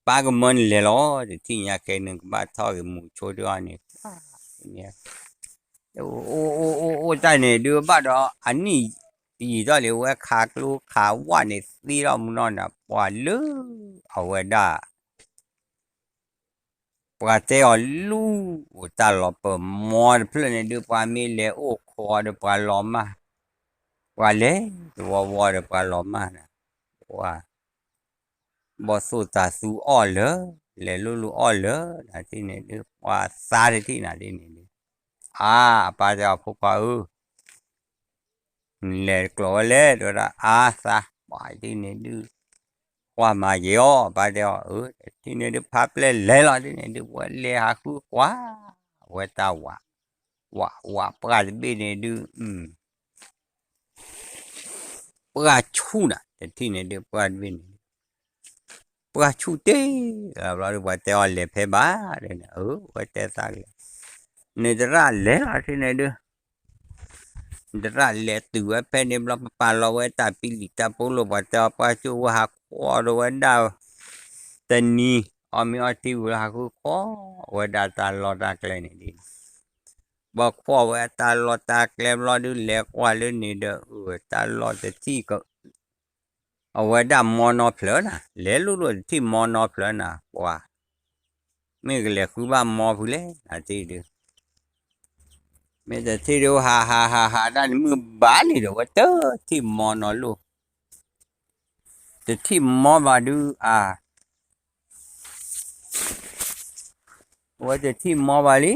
ပၢ်ကမၢနလဲၤလီၤ တထံၣ်ညါခဲန့ၣ်ကဘၣ်ထီၣ်ဂ့ၤမူၤဆိဒုးအီၤန့ၣ် အိၣ်အိၣ်အိၣ်အိၣ်တၢ်န့ၣ်ဒုးဘၣ်ဒီး အနံၣ်ယံာ်ထီၣ်လံ ဝဲခးကျိခးဝၣ်န့ၣ်သ့ထီၣ်မူနီၢ်န့ၣ် ပှၤလၢအဝဲဒၣ် ပှၤတဲအီၤလူၢ်အိၣ်တၢ်လီၤပၢၢ်မီတဖျၢၣ်န့ၣ်ဒုး ပှၤမ့ၢ်လဲၤအိၣ်ခိးဒီးပှၤလီၤမၢ်, ပှၤလဲၤတဝီဝီဒီးပှၤလီၤမၢ်န့ၣ်, ပှၤ ဘီၣ်သိၣ်တၤသူအီၣ်လၢာ်, လဲၤလိၣ်လိၣ်အီၣ်လၢာ်, နၤတထံၣ်န့ၣ်ဒုး ပှၤသါတထံၣ်နၤတထံၣ်န့ၣ်ဒုး, အါ အပၢ်တဲအီၤဖိခွါဧၢ နလဲၤကျိးဝဲလဲၣ် တဲဝဲဒၣ် အါသါ ပှၤတထံၣ်န့ၣ်ဒုး ကွၢ်မၤယဲအီၤ အပၢ်တဲအီၤ အၢ တထံၣ်န့ၣ်ဒုး ဖးပျဲၢ်လဲၤလီၤတထံၣ်န့ၣ်ဒုး ဝဲလဲၤဟးဃုကွၢ်, အဝဲတၢ်ဝး, ဝးဝးပှၢ်တဘ့ၣ်န့ၣ်ဒုး ပှၢ်ဆူၣ်နၤ တထံၣ်န့ၣ်ဒုး ပှၢ်တဘ့ၣ်န့ၣ် ပှၢ်ဆူၣ်တ့ၢ်လီၤဘျီဒုး ပှၤတဲအီၤလဲၤဖဲဘၣ်, အၢ ဝဲတဲသးကလဲၤ, နတရၣ်လဲၤလီၤတထံၣ်န့ၣ်ဒုး နတရၣ်လဲၤတုၤဝဲဖဲန့ၣ်ဘျီ ပပာ်လီၤဝဲတၢ်ပံလံာ်တၢ်ပီလိာ် ပှၤတဲအီၤ ပှၢ်ဆူၣ်ဝဲဟးခိးဒီးဝဲဒၣ် တနံၤ အီၣ်မ့ၤအီထံဝံၤလီၤ ဟးဃုခိးဝဲဒၣ်တၢ်လီၢ်တၢ်ကျဲန့ၣ်ဒ်န့ၣ်, ပှၤခိးဝဲတၢ်လီၢ်တၢ်ကျဲဘျီဒုး လဲၤကွၢ်လၢန့ၣ်ဒီး အၢ တၢ်လီၢ်တထံၣ် အဝဲဒၣ်မီနီၢ်ဖျၢၣ်နၤ, လဲၤလိၣ်လိၣ်တထံၣ်မီနီၢ်ဖျၢၣ်နၤ, ပှၤ မ့ၢ်ကလဲၤဃုဘၣ်မီဖုလဲၣ် နၤတထံၣ်ဒုး, မ့ၢ်တထံၣ်ဒုး ဟးဟးဟးဟးဒၣ်န့ၣ် မုၢ်ဘၣ်လံဒီး ဝဲတထံၣ်မီနီၢ်လိၣ်, တထံၣ်မီဘၣ်ဒုး အါ ဝဲတထံၣ်မီဘၣ်လံ,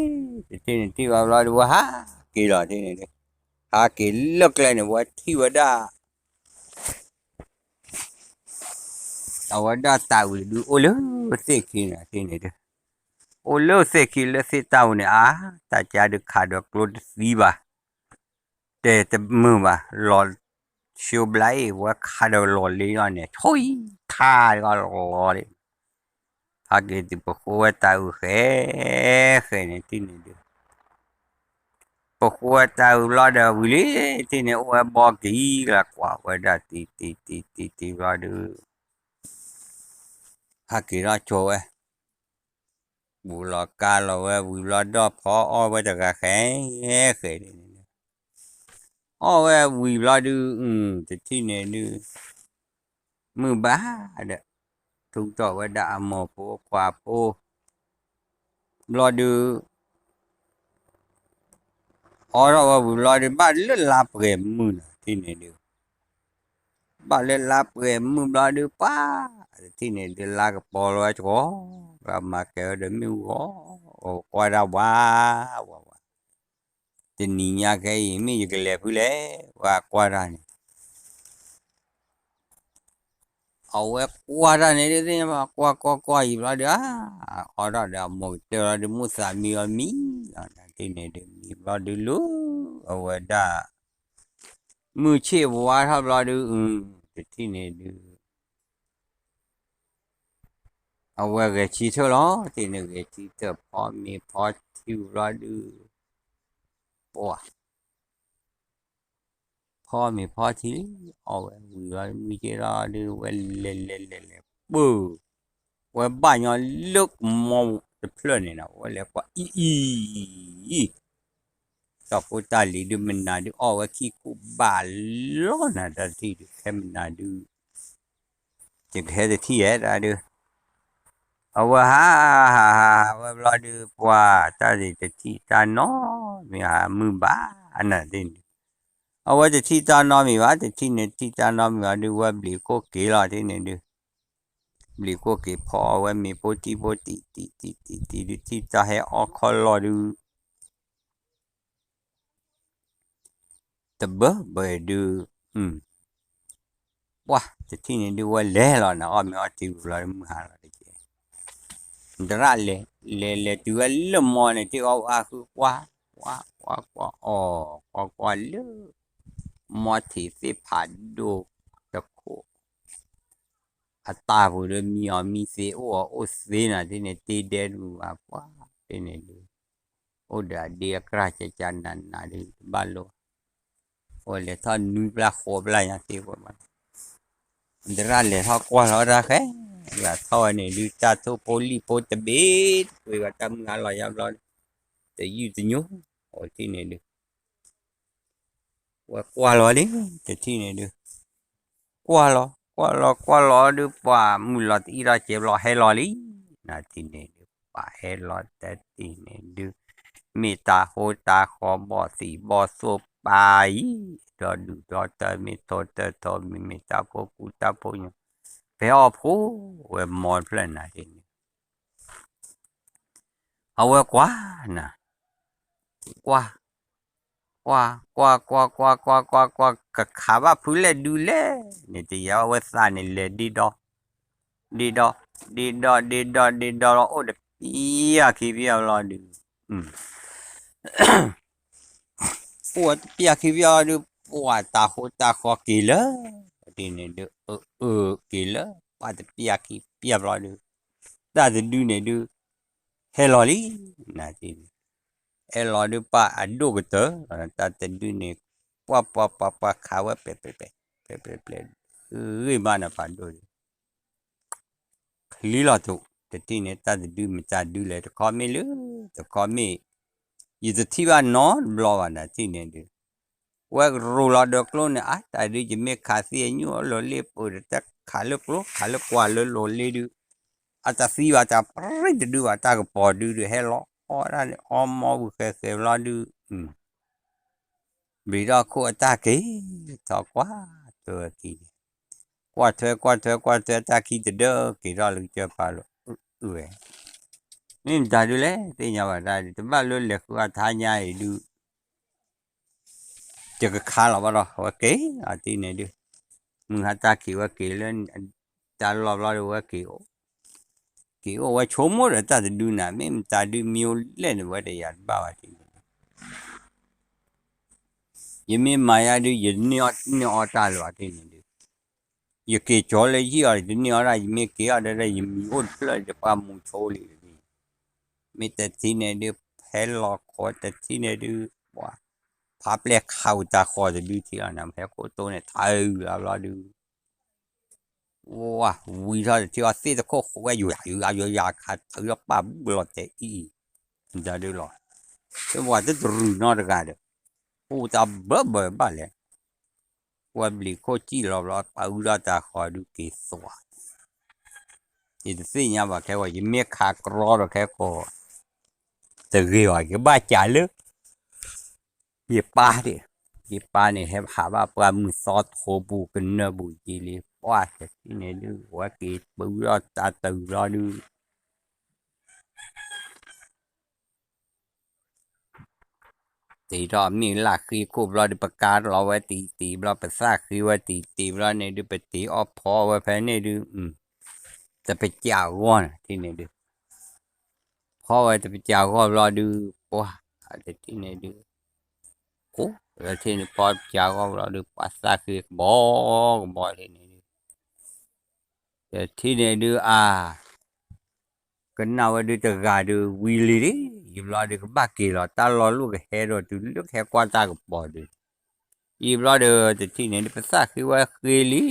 တထံၣ်န့ၣ်ထံၣ်ဘၣ်ဘျီဒုး ဝဲဟးက့ၤလီၤတထံၣ်န့ၣ်ဒုး, ဟးက့ၤလၢကျဲန့ၣ် ဝဲထံၣ်ဝဲဒၣ် အဝဲဒၣ်တၢ်ဝံၤဒုး အိၣ်လၢသ့ၣ်ခံနၤတထံၣ်န့ၣ်ဒုး, အိၣ်လၢသ့ၣ်ခံလၢသ့ၣ်တၢ်ဝံၤန့ၣ် အါ တၢ်ကါဒုးခးဒီးကျိတသံဘၣ်, တဲတမုာ်ဘၣ်, လီၤ ဆိဘျါအ့ၣ်ဝဲခါဒီးလီၤလ့လီၤန့ၣ် ဆိအံၤခါတဂီၢ်လီၤလံ ဟဲက့ၤတုၤပဃိဝဲတၤအုးဃဲ ဃဲန့ၣ်တထံၣ်န့ၣ်ဒုး ပဃိဝဲတၤအုးဘျီဒီးဝံၤလံ တထံၣ်န့ၣ် အိၣ်ဝဲဘီက့ၤလၢကွၢ်ဝဲဒၣ်တံၤတံၤတံၤတံၤတံၤဘျီဒုး ဟဲက့ၤထီၣ်ကၠီဝဲ ဘူးလီၤကါလီၤဝဲဝံၤဘျီဒီးဖီအီၣ်ဝဲတဂၤဃဲ ဃဲန့ၣ် အီၣ်ဝဲဝံၤဘျီဒုး တထံၣ်န့ၣ်ဒုး မုၢ်ဘၣ်ဒီး ထူးထီၣ်ဝဲဒၣ်အမိၢ်ဖိခွါဖိ ဘျီဒုး အီၣ်ထီၣ်ဝဲဝံၤဘျီဒုး ဘၣ်လၢလါပှဲၤမုၢ်နၤ တထံၣ်န့ၣ်ဒုး ဘၣ်လၢလါပှဲၤမုၢ်ဘျီဒုး ပှၤ တထံၣ်န့ၣ်ဒုး လါကပီၤလီၤဝဲတကီၢ် ပှၤမၤကဲၤဝဲဒီးမ့ၣ်အူဂီၤ ကွၢ်တၢ်ဝါ ဝါဝါ တနံၤညါခဲအံၤ မ့ၢ်ယကလဲၤဖုလဲၣ် ပှၤကွၢ်တၢ်န့ၣ် အဝဲကွၢ်တၢ်န့ၣ်ဒုးသ့ၣ်ညါဘၣ် ကွၢ်ကွၢ်ကွၢ်အံၤဘျီဒုး အါ အီၣ်ထီၣ်ဒီးအမိၢ်ကတၢၢ်လီၤဒုး မုၢ်သးမံအီၤမံလီၤ တထံၣ်န့ၣ်ဒုး မံဘျီဒုးလူၤ အဝဲဒၣ် မုၢ်ဆ့ၣ်ဝါထီၣ်ဘျီဒုး တထံၣ်န့ၣ်ဒုး အဝဲဂဲၤဆၢထၢၣ်လီၤ တထံၣ်န့ၣ် ဂဲၤဆၢထၢၣ်ဖီမ့ၤဖီထံဘျီဒုး ပှၤ ဖီမ့ၤဖီထံလံ အီၣ်ဝဲဝံၤလီၤ မုၢ်ဆ့ၣ်လီၤဒုး ဝဲလဲၤလဲၤလဲၤလဲၤပၢၢ် ဝဲဘၣ်ညီလၢကမီတဖျၢၣ်န့ၣ်ဒီး ဝဲလဲၤကွၢ်အံၤအံၤအံၤ တၢ်ဖိတၢ်လံၤဒုး မနၤဒုး အီၣ်ဝဲခံခိၣ်ဘၣ်လီၤနၤ တၢ်တထံၣ်ဒုး ခဲမနၤဒုး ယကဟဲတထံၣ်ဧဲဒၣ်ဒုး အဝဲဟး ဟးဟးဟးဝဲဘျီဒုး ပှၤတၢ်ဒုးတထံၣ်တၢ်နီတမံၤ ဟးမုၢ်ဘၣ်နၤတထံၣ်န့ၣ် အဝဲတထံၣ်တၢ်နီတမံၤဘၣ် တထံၣ်န့ၣ်တထံၣ်တၢ်နီတမံၤဘၣ်ဒုး ဝဲဘျံးခိၣ်က့ၤလီၤတထံၣ်န့ၣ်ဒုး ဘျံးခိၣ်က့ၤဖီအီၣ်ဝဲမ့ၤဖိထံဖိတံၣ်တံၣ်တံၣ်တံၣ်တံၣ်ဒုး ထံၣ်တၢ်ဟဲအီၣ်ခီလီၤဒုး တဘၢဘၢဒုး ပှၤတထံၣ်န့ၣ်ဒုး ဝဲလဲၤလီၤနၤ အီၣ်မ့ၤအီထံဝံၤလီၤမုၢ်ဟါလီၤတက့ၢ် တရၣ်လဲၤ လဲၤလဲၤတုၤဝဲလၢမီန့ၣ် ထံၣ်အီၣ်အါဃုကွၢ် ကွၢ်ကွၢ်ကွၢ်အီၣ် ကွၢ်ကွၢ်လၢ မီထံးသ့ၣ်ဖးဒိၣ်တခိၣ် အတၢ်ပူၤဒီးမံအီၤမံသ့ အိၣ်အီၤအိၣ်သ့နၤ တထံၣ်န့ၣ် တ့ဒဲတမုာ်ဘၣ် ပှၤတထံၣ်န့ၣ်ဒုး အိၣ်ဒီးအဒ့အကြၢ်ကကနးနးဒုး တဘၣ်လိၣ် အဝဲလဲၤထီၣ်နွံပျၢ်ဃိးပျၢ်ညါသ့ဝဲဘၣ် တရၣ်လဲၤထီၣ်ကွၢ်လီၤတၢ်ဃဲ ယွၤထီၣ်ဝဲန့ၣ်ဒုး တၢ်ထိၣ်ဖိလံၣ်ဖိတဘ့ၣ်တကွ့ဘၣ် တၢ်မုၢ်ဟါလီၤယါဘျီ တယုၢ်တညိ အဝဲထံၣ်န့ၣ်ဒုး ဝဲကွၢ်လီၤလံ တထံၣ်န့ၣ်ဒုး ကွၢ်လီၤ ကွၢ်လီၤ ကွၢ်လီၤဒုး ပှၤမုၢ်လီၤတအံၣ်ထီၣ်ကဲဘျီဟဲလီၤလံ နၤတထံၣ်န့ၣ်ဒုး ပှၤဟဲလီၤတထံၣ်န့ၣ်ဒုး မ့ၢ်တၤဟိတၤဃီဘီၣ်သံၣ်ဘီၣ်သိၣ်ပာ်အံၤ ဒီဒူၣ်ဒီတၢၢ် မ့ၢ်ထိတၢၢ်ထိ မ့မ့ၢ်တၢ်ဖိကူတၢ်ဖိညိ ဖဲအီၣ်ဖိဝဲမီတဖျၢၣ်နၤတထံၣ်န့ၣ် အဝဲကွၢ်နၤ ကွၢ် ကွၢ် ကွၢ် ကွၢ် ကွၢ် ကွၢ် ကွၢ် ကွၢ် ကခးဘၣ်ဖုလဲၣ်ဒုးလဲၣ်န့ၣ် တယၤဝဲသးန့ၣ်လဲၤဒ့ဒီ ဒ့ဒီ ဒ့ဒီ ဒ့ဒီ ဒ့ဒီလီၤ အိၣ်တပျၢ်ခံပျၢ်လီၤဒုး အိၣ်ဝဲတပျၢ်ခံပျၢ်လီၤဒုး ပှၤတၤဟိတၤဃီက့ၤလၢ တထံၣ်န့ၣ်ဒုး အၢ အၢ က့ၤလၢ ပှၤတပျၢ်ခံပျၢ်ဘျီဒုး တၢ်တဒုန့ၣ်ဒုး ဟဲလီၤလံ နၤတထံၣ်န့ၣ် ဟဲလီၤဒုးပှၤအဒိၣ်ကတၢၢ် တၢ်တဒုန့ၣ် ပှၤပှၤပှၤပှၤခးဝဲ ပဲာ်ပဲာ်ပဲာ် ပဲာ်ပဲာ်ပဲာ် ဂ့ၤမးနၤဖးဒိၣ်ဒုး ချံလီၤတူာ် တထံၣ်န့ၣ် တၢ်တဒုမတၤဒုလဲၣ် တခီမ့ၢ်လၢ တခီမ့ၢ် ယတထံၣ်ဘၣ်နီတဘျီဘၣ် နၤတထံၣ်န့ၣ်ဒုး ဝဲကရူၢ်လီၤဒီးကျိန့ၣ် အါ တၢ်ဒုးယမ့ၢ်ခးသံအညိၣ်အလီၢ်လ့ၣ်ပၢၢ်ဒီး တၢ်ခးလၢကျိ ခးလၢကွၢ်လၢလီၢ်လ့ၣ်ဒုး အတသံဘၣ် တၢ်ပြံတဒုဘၣ် တၢ်ကပီၤဒုးဒုး ဟဲလီၤအီၣ်ဒၣ်န့ၣ် အီမီဝံၤဃဲဃဲဘျီဒုး ဘျံးထီၣ်ခိၣ်အတၢ်က့ၤ ထီၣ်ကွၢ်ထွဲက့ၤ ကွၢ်ထွဲကွၢ်ထွဲကွၢ်ထွဲ တၢ်ခံတဒၢက့ၤထီၣ်လၢကစၢၢ်ပၤလိၤ အုးအုးဝဲ မ့ၢ်မတၤဒုလဲၣ် သ့ၣ်ညါဘၣ်တၢ်ဒုး တဘၣ်လၢလဲၤဃုအီၣ်ထါညါအံၤဒုး ယကခးလီၤဘၣ်ဒီး ဝဲက့ၤအီၤတထံၣ်န့ၣ်ဒုး မုၢ်ဟါတၢ်ခံးဝဲက့ၤလၢ တၢ်လီၢ်ဘျီဒုး ဝဲက့ၤအိၣ် က့ၤအိၣ်ဝဲဆိကမိၣ်ဒီးတၢ်တဒုနၤ မ့ၢ်မတၤဒုမံၤအိၣ်လဲၣ်န့ၣ် ဝဲတယၤတဘၣ်ဘၣ်တထံၣ်န့ၣ်ဒုး ယမ့ၢ်မၤယါဒုး ယန့ၢ်အီၣ်တန့ၢ်အီၣ်တၢ်လၢၤဘၣ်တထံၣ်န့ၣ်ဒုး, ယက့ၤကၠီလၢဟံၣ်အီၤ ယတန့ၢ်အီၣ်တၢ် ယမ့ၢ်က့ၤအီၤဒီး ယမံၤအိၣ်တဖျၢၣ် ယပှၢ်မူဆိလံတထံၣ်, မ့ၢ်တထံၣ်န့ၣ်ဒုး ဖဲလီၤခိးတထံၣ်န့ၣ်ဒုး, ပှၤဖးပျဲၢ်ခးဝံၤတၢ်ဃီတဒုထံၣ်လီၤန့ၣ် ဟဲခိၣ်တိန့ၣ် ထးအုးလီၤဘျီဒုး ဝံၤထီၣ်တထံၣ်အီၤသ့ၣ်တခိၣ်ဃိးဝဲ ယိယိယိယိခးတၢ်အုးဒီးပာ်ဘူၣ်လီၤတဲာ်အံၤအံၤ, မတၤဒုးလီၤ, မ့ၢ်ပှၤတတရူးနီတဂၤဒီး, အိၣ်တၢ်ဘၢဘၢဘၣ်လဲၣ်, ကွၢ်ဘျံးခိၣ်စံၣ်လီၤဘျီ ပာ်အုၣ်ထီၣ်တၢ်ဃီဒုးက့ၤသွး, ယတသ့ၣ်ညါဘၣ်ခဲဃီ ယမ့ၢ်ခးကြီဒီးခဲဃီ တဂ့ၤဘၣ် ကဘၣ်ကးလၢ ယပၢ်ဒၣ်, ယပၢ်န့ၣ် ဟဲဟးဘၣ်ပှၢ်မုၢ်သီထိပူၤကနၢပူၤက့ၤလံ, ပှၢ်တထံၣ်န့ၣ်ဒုး ဝဲက့ၤပၢထီၣ်တၢ်တုၤဘျီဒုး တ့ထီၣ်မ့ၢ်လၢဃ့ခိၣ်ဘျီဒုး ပကါလီၤဝဲတံၢ်တံၢ်ဘျီ ပသၣ်ဃ့ဝဲတံၢ်တံၢ်ဘျီန့ၣ်ဒုး ပတ့အီၣ်ဖီဝဲဖဲန့ၣ်ဒုး, တပစးဂီၢ်န့ၣ် တထံၣ်န့ၣ်ဒုး ဖီဝဲတပစးဂီၢ်ဘျီဒုး ပှၢ်တထံၣ်န့ၣ်ဒုး, ကိးလၢထံၣ်န့ၣ် ဖီတပစးဂီၢ်ဘျီဒုး ပှၢ်သၣ်ဃ့ကဘီကဘီထံၣ်န့ၣ်ဒုး တထံၣ်န့ၣ်ဒုးအါ ကနၣ်ဝဲဒုးတဂၤဒုး ဝံၤလံဒၣ် ယဘျီဒုးကဘၣ်က့ၤလီၤ တၢ်လီၤလိၣ်ကဟဲဒီးတုၤလၢကဟဲကွၢ်တၢ်ကပီၤဒုး, ယဘျီဒုးတထံၣ်န့ၣ်ဒုး ပသၣ်ဃ့ဝဲဃ့လံ,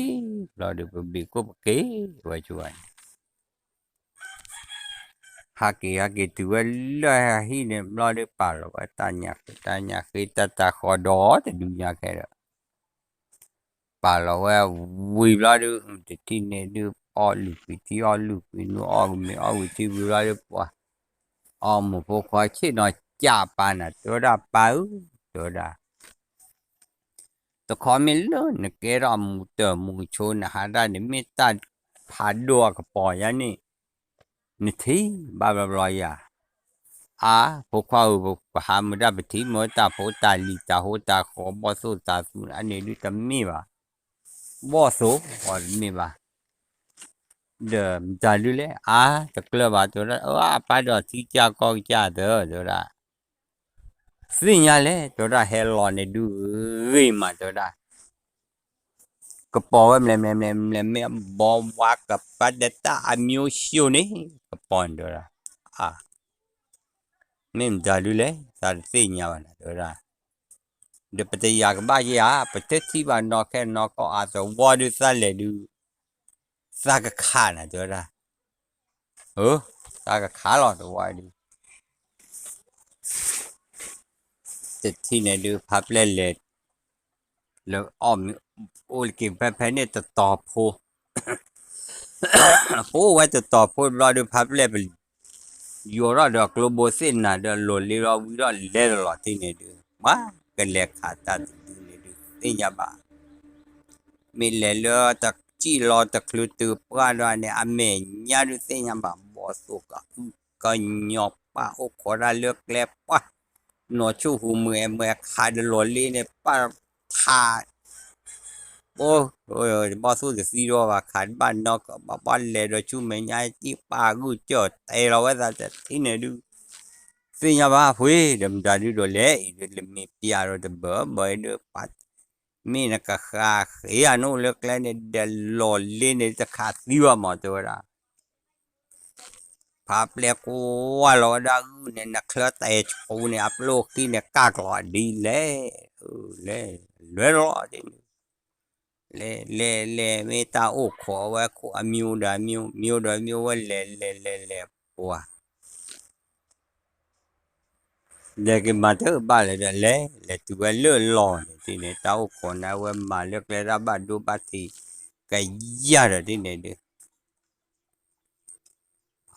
ဘျီဒုးပဘ့ၣ်ခိၣ်ပက့ၤဝဲဆိန့ၣ် ဟးက့ၤဟးက့ၤတုၤဝဲလၢဟံၣ်န့ၣ် ဘျီဒုးပာ်လီၤဝဲတၢ်ညၣ်ဃ့ တၢ်ညၣ်ဃ့တၢ်တၢ်ဃီဒီးတဒုညါခဲဒီး ပာ်လီၤဝဲဝံၤဘျီဒုး တထံၣ်န့ၣ်ဒုး အီၣ်လုၢ်ကွံာ်ထံ အီၣ်လုၢ်ကွံာ်နူ အီၣ်ကမ့ၤအီၣ်ဝံၤထံဝံၤဘျီဒုး ပှၤ အီၣ်မူးဖိခွါဆ့ၣ်နီၤကၢ်ပၢ်နၤ တဲဝဲဒၣ်ပၢ်ဧၢ တဲဝဲဒၣ် တခီမ့ၢ်လၢနကဲထီၣ်မူးတၢ်မူးဆိ နဟးတၢ်န့ၣ် မ့ၢ်တၢ်ဖးဒိၣ်အကပီၤယါန့ၣ် နထံၣ်ဘၣ်ဘျီဘျီယၤ အါ ဖိခွါဧၢ ပဟးမုာ်တၢ်ပထံၣ်မ့ၢ်တၢ်ဖိတၢ်လံၤတၢ်ဟိတၢ်ဃီ ဘီၣ်သိၣ်တၢ်သူန့ၣ် အန့ၣ်ဒုးတမ့ၢ်ဘၣ် ဘီၣ်သိၣ်အီၤတမ့ၢ်ဘၣ် ဒီးမတၤဒုးလဲၣ် အါ တကျၢၢ်ဘၣ် တဲဝဲဒၣ် အၢ အပၢ်ဒီးထံကစၢ်ကီၢ်ကစၢ်သၢ တဲဝဲဒၣ် သ့ၣ်ညါလဲၣ် တဲဝဲဒၣ် ဟဲလီၤန့ၣ်ဒုးဂ့ၤမး တဲဝဲဒၣ် ကပီၤဝဲ မလဲၤမလဲၤမလဲၤမလဲၤ မ့ၢ်ဘီဝါကပၤဒီးတၢ်အမျိုးရှိန့ၣ် ကပီၤန့ၣ် တဲဝဲဒၣ် အါ မ့ၢ်မတၤဒုးလဲၣ် သးတသ့ၣ်ညါဘၣ်နၤ တဲဝဲဒၣ် ဒီးပတယၤကဘၣ်ယဲဧါ ပတထံၣ်ဘၣ်နီၢ်ခဲနီၢ်ကီၢ်အသဝီဒုးသးလဲၤဒုး သးကခးနၤ တဲဝဲဒၣ် အၢ သးကခးလီၤ တဝီဒုး တထံၣ်န့ၣ်ဒုး ဖးပျဲၢ်လဲၤ လၢအီၣ်မ့ၤ အိၣ်လၢက့ၤဖဲဖဲန့ၣ်တတီၤဖိ ပအိၣ်ဝဲတတီၤဖိတဘျီဒုး ဖးပျဲၢ်ပ ယိၤထီၣ်ဒီးကျိဘိသ့ၣ်နၤဒီး လီၤလ့လီၤဝံၤဒီးလဲၤတလီၤတံၢ်န့ၣ်ဒုး မ့ၢ်ကလဲၤခးတၢ်တဒုန့ၣ်ဒုး သ့ၣ်ညါဘၣ် မ့ၢ်လဲၤလၢတစံၣ်လီၤတချုးတုၤပှၢ်ဒီးန့ၣ် အမဲာ်ညါဒုးသ့ၣ်ညါဘၣ် ဘီၣ်သိၣ်ကအုၣ်ကညီပၢ်အိၣ်ခိးတၢ်လၢကျဲပှၢ် နီၢ်ဆူၣ်ဟူးမုာ်အမဲာ်ခးတလီၤလ့န့ၣ် ပၢ်ထး အိၣ် ဘီၣ်သိၣ်တသံဒီးဘၣ် ခးတဘၣ်နီၢ်ကဘၣ် ဘၣ်လဲၤဒီးဆူမဲာ်ညါ တံၢ်ပၢ်ဂုၢ်ကၢၢ် တဲလီၤဝဲသးတထံၣ်န့ၣ်ဒုး သ့ၣ်ညါဘၣ်ဖှ့ ဒီးမတၤဒုးဒီးလဲၣ် အံၤဒုးလၢမ့ၢ်ပျၢ်ဒီးတဘၢဘၢဒုး ပၢ် မ့ၢ်နကဃးဃ့အနိၣ်လၢကျဲန့ၣ် ဒီးလီၤလ့န့ၣ် တခးသံဘၣ်မး တဲဝဲဒၣ် ဖးပျဲၢ်ကွၢ်လီၤဝဲဒၣ်ဂုၢ်န့ၣ် နချၢတဲာ်ဆူန့ၣ် အပျိၢ်ခံန့ၣ် ကၢ်ကျီၤဒ်လဲၣ် လဲၤ လဲၤလီၤ လဲၤ လဲၤ လဲၤ မ့ၢ်တၢ်အိၣ်ခိးဝဲခိၣ် အမျိုးဒီးမျိုး မျိုးဒီးမျိုးဝဲလဲၤ လဲၤ လဲၤ လဲၤ ပှၤ လဲၤက့ၤမၤတၢ်ဘၣ်လဲၣ်ဒီးလဲၤ လဲၤတုၤဝဲလၢလီၢ်န့ၣ် တထံၣ်န့ၣ် တၢ်အိၣ်ခိးန့ၣ် အဝဲမၤလၢကျဲဒၣ်ဘၣ်ဒိဘၣ်ထံး ကယၢ်ဒီးတထံၣ်န့ၣ်ဒုး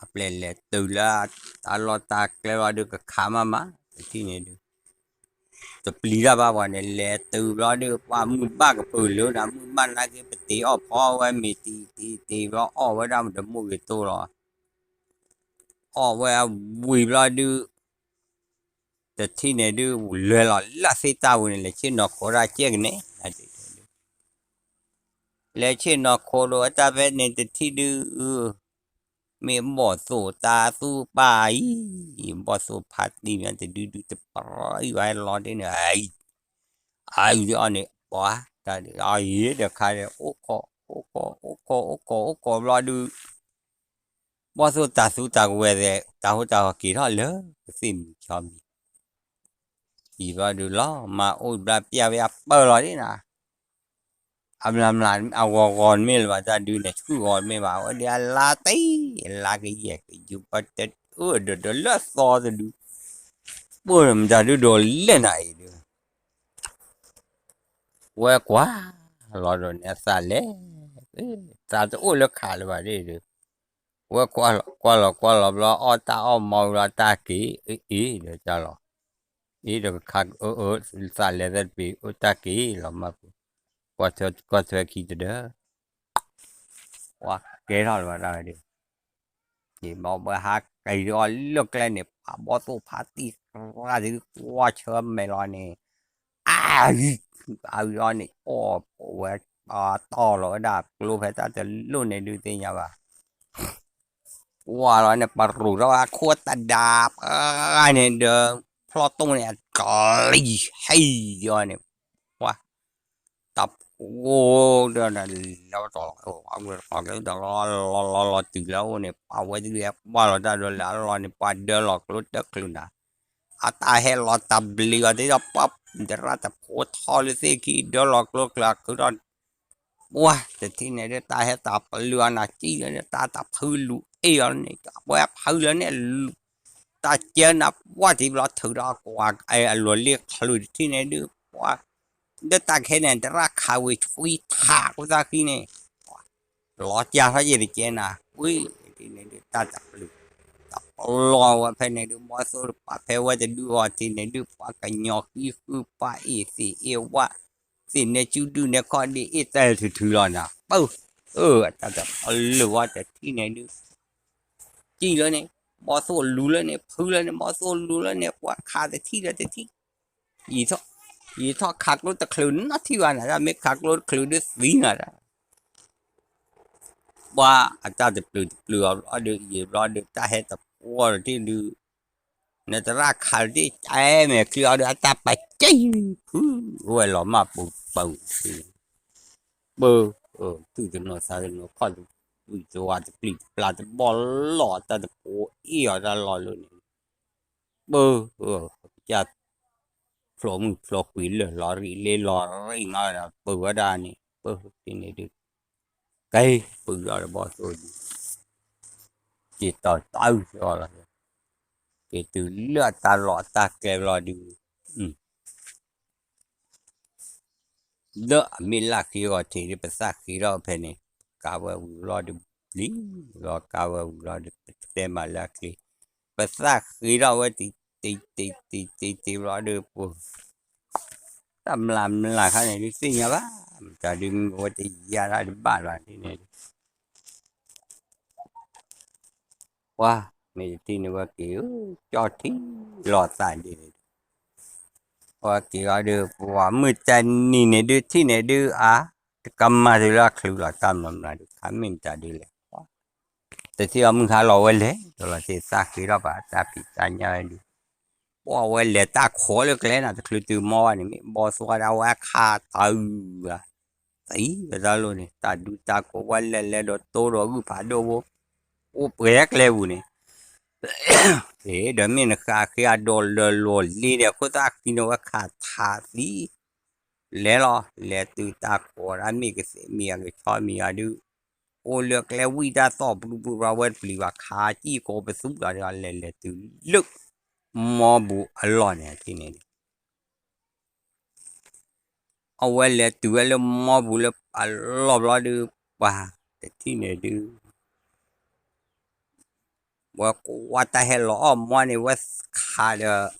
အပျဲၢ်လဲၤတုၤလၢ တၢ်လီၢ်တၢ်ကျဲဘၣ်ဒုး ကခးမးမး တထံၣ်န့ၣ်ဒုး တပျံၤတၢ်ဘၣ်ပှၤန့ၣ် လဲၤတုၤဘျီဒုး ပှၤမုၢ်ဘၣ်ကပုၤလၢနၤ မုၢ်ဘၣ်နာ်က့ ပတ့အီၣ်ဖီဝဲမ့ၤတံၢ်တံၢ်တံၢ်ဘျီ အီၣ်ဝဲဒၣ်မတမုၢ်ဂ့ၤတိၢ်လီၤ အီၣ်ဝဲအဝံၤဘျီဒုး တထံၣ်န့ၣ်ဒုး လဲၤလီၤလၢသ့ၣ်တၢ်ဝံၤန့ၣ် လဲၤဆ့ၣ်နီၤခိးဒၣ်ကဲကနဲ လဲၤဆ့ၣ်နီၤခိးဒီး တၢ်ဖဲန့ၣ်တထံၣ်ဒုး မ့ၢ်ဘီၣ်သိၣ်တၢ်သူၣ်ပၢ်အံၤ ဘီၣ်သိၣ်ဖးတံၢ်မး တဒုဒုတပှၢ်အံၤ ဝဲလီၤဒ်န့ၣ် အံၤ အအံၤအီၤန့ၣ် ပှၤတၢ်ဒုး အယံၤတခါဒီး အိၣ်ခိး အိၣ်ခိး အိၣ်ခိး အိၣ်ခိး အိၣ်ခိးဘျီဒုး ဘီၣ်သိၣ်တၢ်သူတၢ်ကဝဲၤသဲး တၢ်ဟူးတၢ်ဂီၤက့ၤထီၣ်လၢ ကသ့ၣ်မုၢ်ဆီမံၤ ယံၤဘျီဒုးလီၤ မၤအိၣ်ဘျါပျၢ်ဝဲအပၢၢ်လီၤဒ်နၤ အမျးမျး အဂီၤဂီၤတမ့ၢ်လၢၤဘၣ် တၢ်ဒုးန့ၣ် ဆူၣ်ဂီၤတမ့ၢ်ဘၣ် အဝဲဒၣ်အလါတံၢ် အလါကယဲၢ်ကယူၤ ပှၤတအၢၣ်ဒိးဒိးလၢအသီတဒု ပၢၢ်မတၤဒုးဒိးလဲၣ်နၤအံၤဒုး ဝဲကွၢ်လီၤဒီးန့ၣ် အသးလဲၤ သးတအိၣ်လၢခးလၢၤဘၣ်ဒ်ဒုး ဝဲကွၢ်လီၤ ကွၢ်လီၤ ကွၢ်လီၤဘျီ အီၣ်တၢ်အီၣ်မီဝံၤလီၤ တၢ်က့ၤ အ့ၣ် အ့ၣ် ဒီးကၢ်လီၤ အ့ၣ် ဒီးကခါ အၢ အၢ သးလဲၤသးတပ့ၤ အိၣ်တၢ်က့ၤလီၤမၢ်ပူၤ ကွၢ်ထွဲ ကွၢ်ထွဲခံတဒၢ ပှၤကဲထီၣ်လၢၤဘၣ်တၢ်ဝဲဒၣ် ယဘီဘၣ်ဟးက့ၤဒီးလၢကျဲန့ၣ် ပှၤဘီၣ်သိၣ်ဖးတံၢ်ရၣ်တဒု ကွၢ်ဆၢမဲာ်လီၤန့ၣ် အါ အါအံၤအီၤန့ၣ် အီၣ်ဝဲ ပှၤတီၢ်လီၤဝဲဒၣ်ကျိဖဲတၢ်တလိၣ်န့ၣ်ဒုးသ့ၣ်ညါဘၣ် ကွၢ်လီၤန့ၣ် ပရူးထီၣ်ဝဲအခိၣ်တဒါပှၤန့ၣ်ဒီး ဖျီၣ်တိၢ်န့ၣ် အကလံၤဟဲအီၤန့ၣ် ပှၤ တၢ်ဖိဒီး လီၤတီၤလီၤ လီၤလီၤလီၤတုၤလၢအအိၣ်န့ၣ် ပှၤဝဲတဒုးဟဲကွၢ်လီၤတၢ်ဒီးလၢအလီၢ်န့ၣ် ပှၤဒၢလီၤကျိတၢ်ချုးနၤ အတၢ်ဟဲလီၤတၢ်ဘျံးအီၤ တဒၣ်ပှၤတရၣ်တဖိထီၣ်လၢသ့ၣ်ခံ ဒၢလီၤကျိချုးအီၤ ပှၤတထံၣ်န့ၣ်ဒုး တၢ်ဟဲတၢ်ပျုၢ်အီၤနၤ ကံၣ်လၢန့ၣ် တၢ်တဖုလူၤအ့ၣ်အီၤန့ၣ် ပှၤဖုလၢန့ၣ်လူၤ တၢ်ကဲနၤ ပှၤထံၣ်ဘျီထုးဒီးကွၢ် အလီၢ်လ့ၣ်ချုးတထံၣ်န့ၣ်ဒုး ပှၤ ဒီးတၢ်ခဲန့ၣ် တရၣ်ခးဝံၤ ဆွံထးခိၣ်သၣ်ဃံန့ၣ် လီၤကၢ်ထီၣ်ယဲၢ်တကဲနၤ ဝံၤတထံၣ်န့ၣ်ဒုး တၢ်တပျုၢ် တပျီဝဲဖဲန့ၣ်ဒုး ဘီၣ်သိၣ်တပာ်ဖဲဝဲတဒုအီၤထံၣ်န့ၣ်ဒုး ပှၤကညီဃံဃုပှၤအ့ၣ်သ့ၣ်အ့ၣ်ဝၣ် သ့ၣ်နဲကၠူဒုၣ်နဲခီၣ်ဒုးအ့ၣ်တဲထုးထုးလီၤနၤ ပၢ် အၢ အတၢ်တပျုၢ်ဝဲတထံၣ်န့ၣ်ဒုး ကံၣ်လၢန့ၣ် ဘီၣ်သိၣ်လူၤလၢန့ၣ် ဖုလၢန့ၣ် ဘီၣ်သိၣ်လူၤလၢန့ၣ် ပှၤခးတထံၣ်ဒီးတထံၣ် ယံာ်ထီၣ်ခးကျိတချုးနီတထံၣ်ဘၣ်နၤ တၢ်မ့ၢ်ခးကျိတချုးဒုးသံနၤ ပှၤအတၢ်တပျုၢ်တပျုၢ်အီၤဘျီဒီး ယံာ်ဘျီဒီး တၢ်ဟဲတပှီၢ်တထံၣ်ဒုး နတရၣ်ခးတထံၣ် ကဲမဲာ်ချံအီၤဒီး အတၢ်ပကံၢ် ဖုဝဲလီၤမၢ်ပူၤပူၤ ပၢ် တူၢ်တနီၤသးတနီၤ ခီၣ်တဝံၣ်တဝါတပျံၤတပျါတဘီၣ်လီၤ တၢ်တဖိအ့ၣ်အီၤတၢ်လီၤလၢန့ၣ် ပၢ် ကစၢ် ဖျိမုၢ်ဖျိကွံာ်လၢာ်လီၤရံၣ်လ့လီၤရံၣ်မးဒီး ပၢ်ဝဲဒၣ်န့ၣ် ပၢ်တထံၣ်န့ၣ်ဒုး ကဲပၢ်လီၤဒီးဘီၣ်သိၣ်ဒုး က့ၤတီၤတၢ်အုၣ်အီၤလီၤ က့ၤတုၤလၢအတၢ်လီၢ်အတၢ်ကျဲဘျီဒုး လၢအမ့ၢ်လၢ်ဃ့အဂီၢ်ထံးဒုး ပသၣ်ဃ့ထီၣ်ဖဲန့ၣ် ကါဝဲဝံၤဘျီဒုး ဘျံၤလီၤကါဝဲဝံၤဘျီဒုး ပတဲမးလၢအချ့ ပသၣ်ဃ့ထီၣ်ဝဲတံၤတံၤတံၤတံၤတံၤတံၤဘျီဒုး ပှၤ တၢ်မျၢ်မျၢ်ခါန့ၣ်ဒုး သ့ၣ်ညါဘၣ် မတၤဒုးမ့ၢ်ဝဲတယါတၢ်တဘၣ်လီၤဒ်န့ၣ်ဒုး ပှၤ မ့ၢ်တထံၣ်န့ၣ်ဝဲက့ၤ ကၠီထံလီၤသးဒ်န့ၣ်ဒုး ဝဲက့ၤအီၤဒုး ပှၤမုၢ်တနံၤန့ၣ်ဒုး ထံၣ်န့ၣ်ဒုး အါ တကမၤတုၤလၢအချုးလီၤ တၢ်မျၢ်မျၢ်ဒုး ခါမ့ၢ်မတၤဒုးလဲၣ် တထံၣ်အီၤမုၢ်ဟါလီၤဝဲလဲၤ ဒီးလီၤတ့ၢ်သၣ်ဃ့ထီၣ်ဘၣ် တၢ်ဖံးတၢ်ညၣ်ဝဲဒုး ပှၤဝဲလဲၤတၢ်ခိးလၢကျဲနၤ တချုးတုၤမီၢ်ဘၣ်န့ၣ် မ့ၢ်ဘီၣ်သိၣ်ဝဲဒၣ်ဝဲအခးတၢ်အုၣ်ဘၣ် သံဝဲတၢ်လိၣ်န့ၣ် တၢ်ဒူတၢ်ကိးဝဲလဲၤလဲၤဒီးတိဒီးဂုၢ်ဖးဒိၣ်ဘိ အိၣ်ပှဲၤကျဲပူၤန့ၣ် ဒီးမ့ၢ်နဃးဃ့အဒိးလၢလီၢ်လ့ဒီး ခိၣ်သၣ်ဃံန့ၣ်ဝဲခးထးသံ လဲၤလီၤ လဲၤတုၤတၢ်ကိးဒၣ်မ့ၢ်ကသ့ၣ်မံၤအကဆီမံၤအဒုး အိၣ်လၢကျဲဝံၣ်တၢ်သီၣ်ပျူပျူပျူဝဲတပျံၤဘၣ် ခးစံၣ်ကိးပသူဒီး လဲၤလဲၤတုၤလၢ မီပူၤအလီၢ်န့ၣ် ထံၣ်န့ၣ်ဒုး အဝဲလဲၤတုၤဝဲလၢမီပူၤလၢအလီၢ်ဘျီဒုး ပှၤတထံၣ်န့ၣ်ဒုး ဝဲကွၢ်တၢ်ဟဲလီၤအီၣ်မီန့ၣ် ဝဲခးဒီး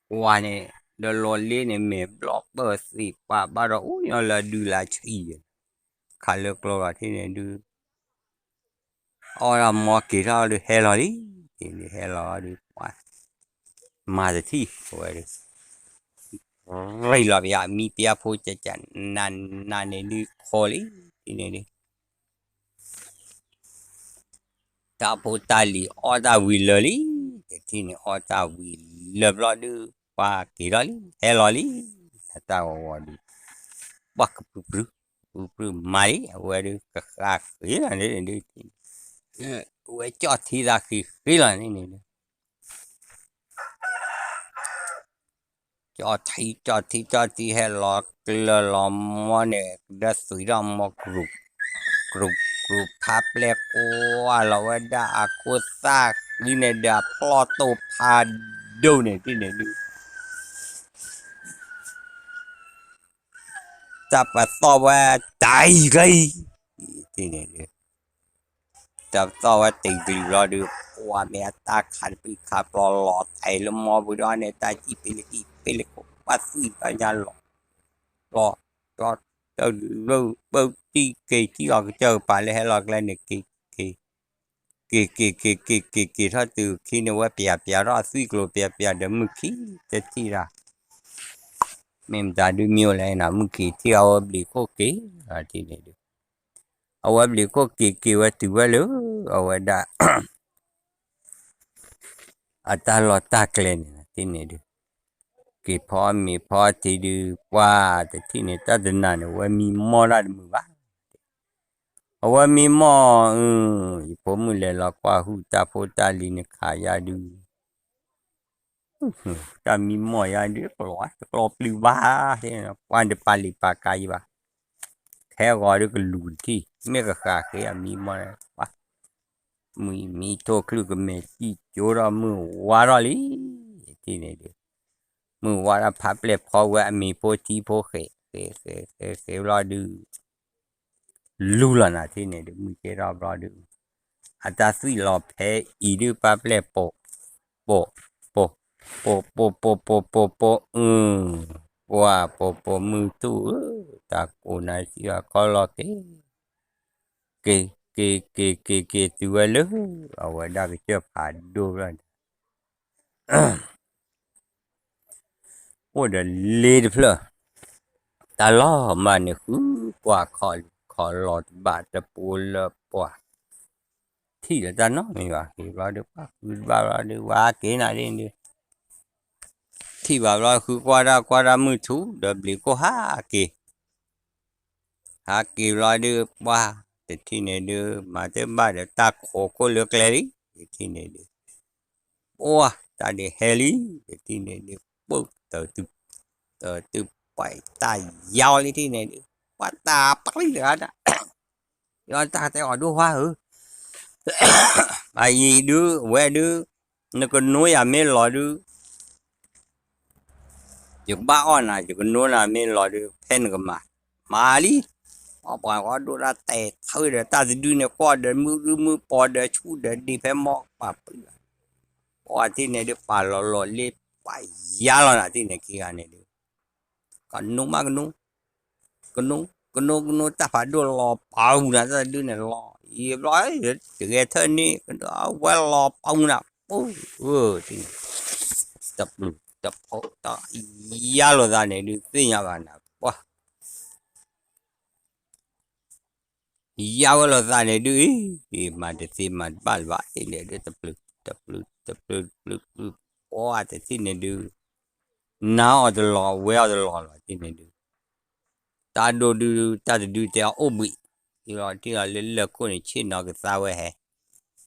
ကွၢ်န့ၣ် ဒီးလီၢ်လ့န့ၣ် မဲာ်ဘျီၣ်ပၢၢ်သ့ၣ်ပာ်ဘၣ်ဒီး အိၣ်ညီလၢအဒုလၢအဆံး ခးလၢကျိလီၤထံၣ်န့ၣ်ဒုး အီၣ်ဒၣ်မီက့ၤထီၣ်ဒုးဟဲလီၤလံ ဟဲလီၤဒုး ပှၤ မၤတထံၣ်ဝဲဒုး ရ့ၣ်လီၤပယီၤမံပယီၤဖိကကနးနးန့ၣ်ဒုးခိးလံ ဒ်န့ၣ်ဒုး တၢ်ဖိတၢ်လံၤအီၣ်တၢ်ဝံၤလၢာ်လံ တထံၣ်န့ၣ်အီၣ်တၢ်ဝံၤလၢာ်ဘျီဒုး ပှၤက့ၤထီၣ်လံ ဟဲလီၤလံ အတၢ်ဂီၤဂီၤဒုး ပှၢ်ကပြုၢ်ပြုၢ် ပြုၢ်ပြုၢ်မၤလံ အဝဲဒုးကဃၣ်ဃ့လီၤန့ၣ်ဒုး ဝဲကၠီၣ်ထံသးဃ့ဃ့လီၤန့ၣ်န့ၣ်ဒုး ကၠီၣ်ထံ ကၠီၣ်ထံ ကၠီၣ်ထံ ဟဲလီၤကျၢၤလီၤမီန့ၣ် ကဒၢသွံးထီၣ်မီ ကရူး ကရူး ဖးပျဲၢ်ကွၢ်လီၤဝဲဒၣ်အခိၣ်သၣ်ဃံန့ၣ်ဒီး အဖျီၣ်တိၢ်ဖးဒိၣ်န့ၣ် ထံၣ်န့ၣ်ဒုး တၢ်ပသီၣ်ဝဲတံၤကျံၤ ထံၣ်န့ၣ်ဒုး တၢ်ပသီၣ်ဝဲတံၤကျံၤဘျီဒုး ပှၤမ့ၢ်အတၢ်ခးတပံၢ်ခးပျီလီၤထဲလၢမီပူၤဒီးန့ၣ် တၢ်စံၣ်ပ့ၤလၢကံၣ်ပ့ၤလၢခိၣ် ပှၤသွံၣ်ဘၣ်ညါလီၤ လီၤ လီၤ တၢ်လၢ ပၢတံၢ်က့ၤထံၣ်အီၤကစၢၢ်ကပၤလၢဟဲလီၤကျဲန့ၣ် က့ၤ က့ၤ က့ၤ က့ၤ က့ၤ က့ၤ က့ၤထီၣ်တုၤခံန့ၣ် ဝဲပျးပျးထီၣ်အသွံၣ်ကျိၤ ပျးပျးဒီးမုၢ်ခံ တထံၣ်ဒၣ် မ့ၢ်မတၤဒုးမံၤအိၣ်လဲၣ်နၤ မုၢ်ခံထံၣ်အဝဲဘျံးခိၣ်က့ၤ ထံၣ်န့ၣ်ဒုး အဝဲဘျံးခိၣ်က့ၤက့ၤဝဲတုၤဝဲလၢ အဝဲဒၣ် အတၢ်လီၢ်တၢ်ကျဲန့ၣ် ထံၣ်န့ၣ်ဒုး က့ၤဖီမ့ၤဖီထံဒုး ပှၤတထံၣ်န့ၣ် တၢ်တနၤန့ၣ် ဝဲမံမီၢ်တၢ်တမုာ်ဘၣ် အဝဲမံမီၢ် ယဖိမုၣ်လဲၤလီၤကွၢ်ဟုၣ်တၢ်ဖိတၢ်လံၤန့ၣ်ခးယၤဒုး တၢ်မံမီၢ်ယၤဒုး ကျိၤတကျိၤပျုၤဘၣ် ပှၤတပာ်လံာ်ပာ်ကါယံဘၣ် ခဲဂီၤဒုးကလူၤတထံၣ် မ့ၢ်ကဃၣ်ဃ့အမံမီၢ် မံထိၣ်ချုးကမဲာ်စံၣ်ကၠိထီၣ်မုၢ်ဝါထီၣ်လံ ထံၣ်န့ၣ်ဒုး မုၢ်ဝါထီၣ်ဖးပျဲၢ်ဖီဝဲအမ့ၤဖိထံဖိဃဲး ဃဲးဃဲးဃဲးဃဲးဘျီဒုး လူလီၤနၤထံၣ်န့ၣ်ဒုး မုၢ်ကဲထီၣ်ဘျီဒုး အတၢ်သွံၣ်လီၤဖဲအံၤဒုး ပၢ်ပျဲၢ်ပိာ် ပိာ် ပိာ် ပိာ် ပိာ် ပိာ် ပိာ် ပိာ် ပိာ် အု ပှၤပိာ်ပိာ်မုၢ်ထူၣ်ဧၢ တၢ်ကိးနၤစံးအခီလီၤက့ၤ က့ၤ က့ၤ က့ၤ က့ၤ က့ၤတုၤဝဲလၢ အဝဲဒၣ်ကစၢၢ်ဖးဒိၣ်ဘျီန့ၣ် အိၣ်ဒီးလ့တဖျၢၣ် တၢ်လီၢ်မးန့ၣ် ဃုကွၢ်ခီၣ်လူၤခီၣ်လီၤတဘၣ်တပိၤလၢပှၤ ထံၣ်လၢတၢ်နီတမံၤဘၣ် က့ၤဘျီဒုး ပှၤဃုတဘၣ်ဘျီဒုး ဝဲက့ၤနၤဒ်န့ၣ်ဒုး ထံၣ်ဘၣ်ဘျီ ဃုကွၢ်တၢ်ကွၢ်တၢ်မုၢ်ထူၣ် ဒီးဘျံးခိၣ်ဟးက့ၤ ဟးက့ၤဘျီဒုး ပှၤတထံၣ်န့ၣ်ဒုး မၤတဘၣ်ဒီးတၢ်ခိးခိၣ်လၢကျဲလံ တထံၣ်န့ၣ်ဒုး ပှၤတၢ်ဒုးဟဲလံ တထံၣ်န့ၣ်ဒုး ပၢၢ် တတုၤ တတုၤ ပှၤတၢ်ယါအီၤလံ ထံၣ်န့ၣ်ဒုး ပှၤတၢ်ပျံၤတဂၤဒၣ် ယတၢ်တဲအီၤဒိၣ်ဝါဧၢ အအံၤဒုး အဝဲဒုး နကနိယၤမ့ၢ်လီၤဒုး ယကဘၣ်အီၣ်နၤ ယကနိနၤမ့ၢ်လီၤဒုး ဖဲနကမၤ မၤလံ ပှၤပှၤဃီဒိၣ်တၢ်တဲာ်ထၢဒီးတၢ်တဒုန့ၣ် ကွၢ်ဒီးမုၢ်ရုမုၢ်ပီၤဒီးဆူၣ်ဒီးဒံးဖဲမီၢ်ပှၤပှံၤ ပှၤထံၣ်န့ၣ်ဒုး ပာ်လီၤလီၤလ့ ပှၤယါလီၤနၤထံၣ်န့ၣ်ခံဂၤန့ၣ်ဒုး ကနိမးကနိ ကနိ ကနိ ကနိ တၢ်ဖးဒိၣ်လီၤပာ်မုၢ်နၤတၢ်တဒုန့ၣ်လီၤ ယဘျီ တဂဲၤထၢၣ်န့ၣ် ကနိအဝဲလီၤပာ်မုၢ်နၤ ပူၤ တပျုၤ တဖိ တၢ်ယါလိာ်သးန့ၣ်ဒုး သ့ၣ်ညါဘၣ်နၤ ပှၤ ယါဝဲလိာ်သးန့ၣ်ဒုးအံၤ မၤတသ့မၤတဘၣ်လၢၤဘၣ် ထံၣ်န့ၣ်ဒုး တပျုၤ တပျုၤ တပျုၤ တပျုၤ တပျုၤ ပှၤတထံၣ်န့ၣ်ဒုး နါအီၤတလီၤ ဝဲအီၤတလီၤလီၤ ထံၣ်န့ၣ်ဒုး တၢ်ဒိၣ်ဒုး တၢ်တဒုတဲအီၤအိၣ်ဘှံး ထံၣ်လီၤထံၣ်လီၤလၢလၢၢ်ခိၣ်န့ၣ် ဆ့ၣ်နီၤကသါဝဲဟဲ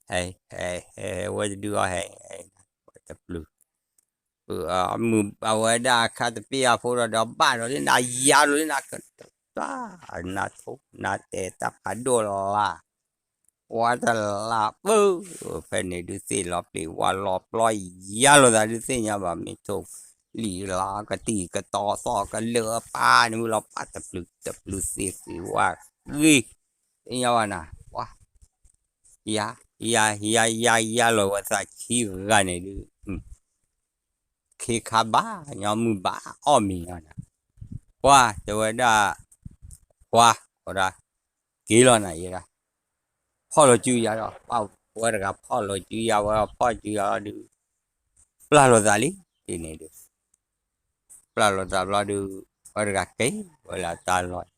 ဟဲ ဟဲ ဟဲ ဟဲ ဝဲတဒုအီၤဟဲ ဟဲ ဝဲတပျုၤ မုၢ်အဝဲဒၣ်အခါတပ့ၢ်အဖိဒီး ဒီးဘၣ်ဒီးလၢနၤယါဒီးလၢနၤကတၢၢ် နါထိ နါတဲတၢ်ဖးဒိၣ်လၢ် ပှၤတလးပၢၢ် ဖဲန့ၣ်ဒုးသ့ၣ်လီၤပျံၤဝါလီၤပျီယါလိာ်သးဒုးသ့ၣ်ညါဘၣ် မ့ၢ်ထိၣ်လံၤလၢကတံၢ်ကတီၤသီၣ်ကလၢာ်ပၢ်န့ၣ်မုၢ်လီၤပၢ်တပျုၤတပျုၤသ့ၣ်ဃ့ဝါဂ့ၤ သ့ၣ်ညါဘၣ်နၤ ပှၤ ယါ ယါ ယါ ယါ ယါလီၤဝဲသးခံဂၤန့ၣ်ဒုး ခ့ခါဘၣ်ညီမုၢ်ဘၣ်အီၣ်မ့ၤညီနၤ ပှၤတဲဝဲဒၣ် ပှၤ ဝဲဒၣ် က့ၤလီၤနၤယဲဒၣ် ဖီၣ်လီၤစုယၤဒီး ပှၤဝဲတဂၤဖီၣ်လီၤစုယၤဝဲဖီၣ်စုယၤလီၤဒုး ပျၢ်လိာ်သးလံ ဒ်န့ၣ်ဒုး ပျၢ်လိာ်သးဘျီဒုး ဝဲတဂၤက့ၤဝဲလၢတၢ်လီၢ်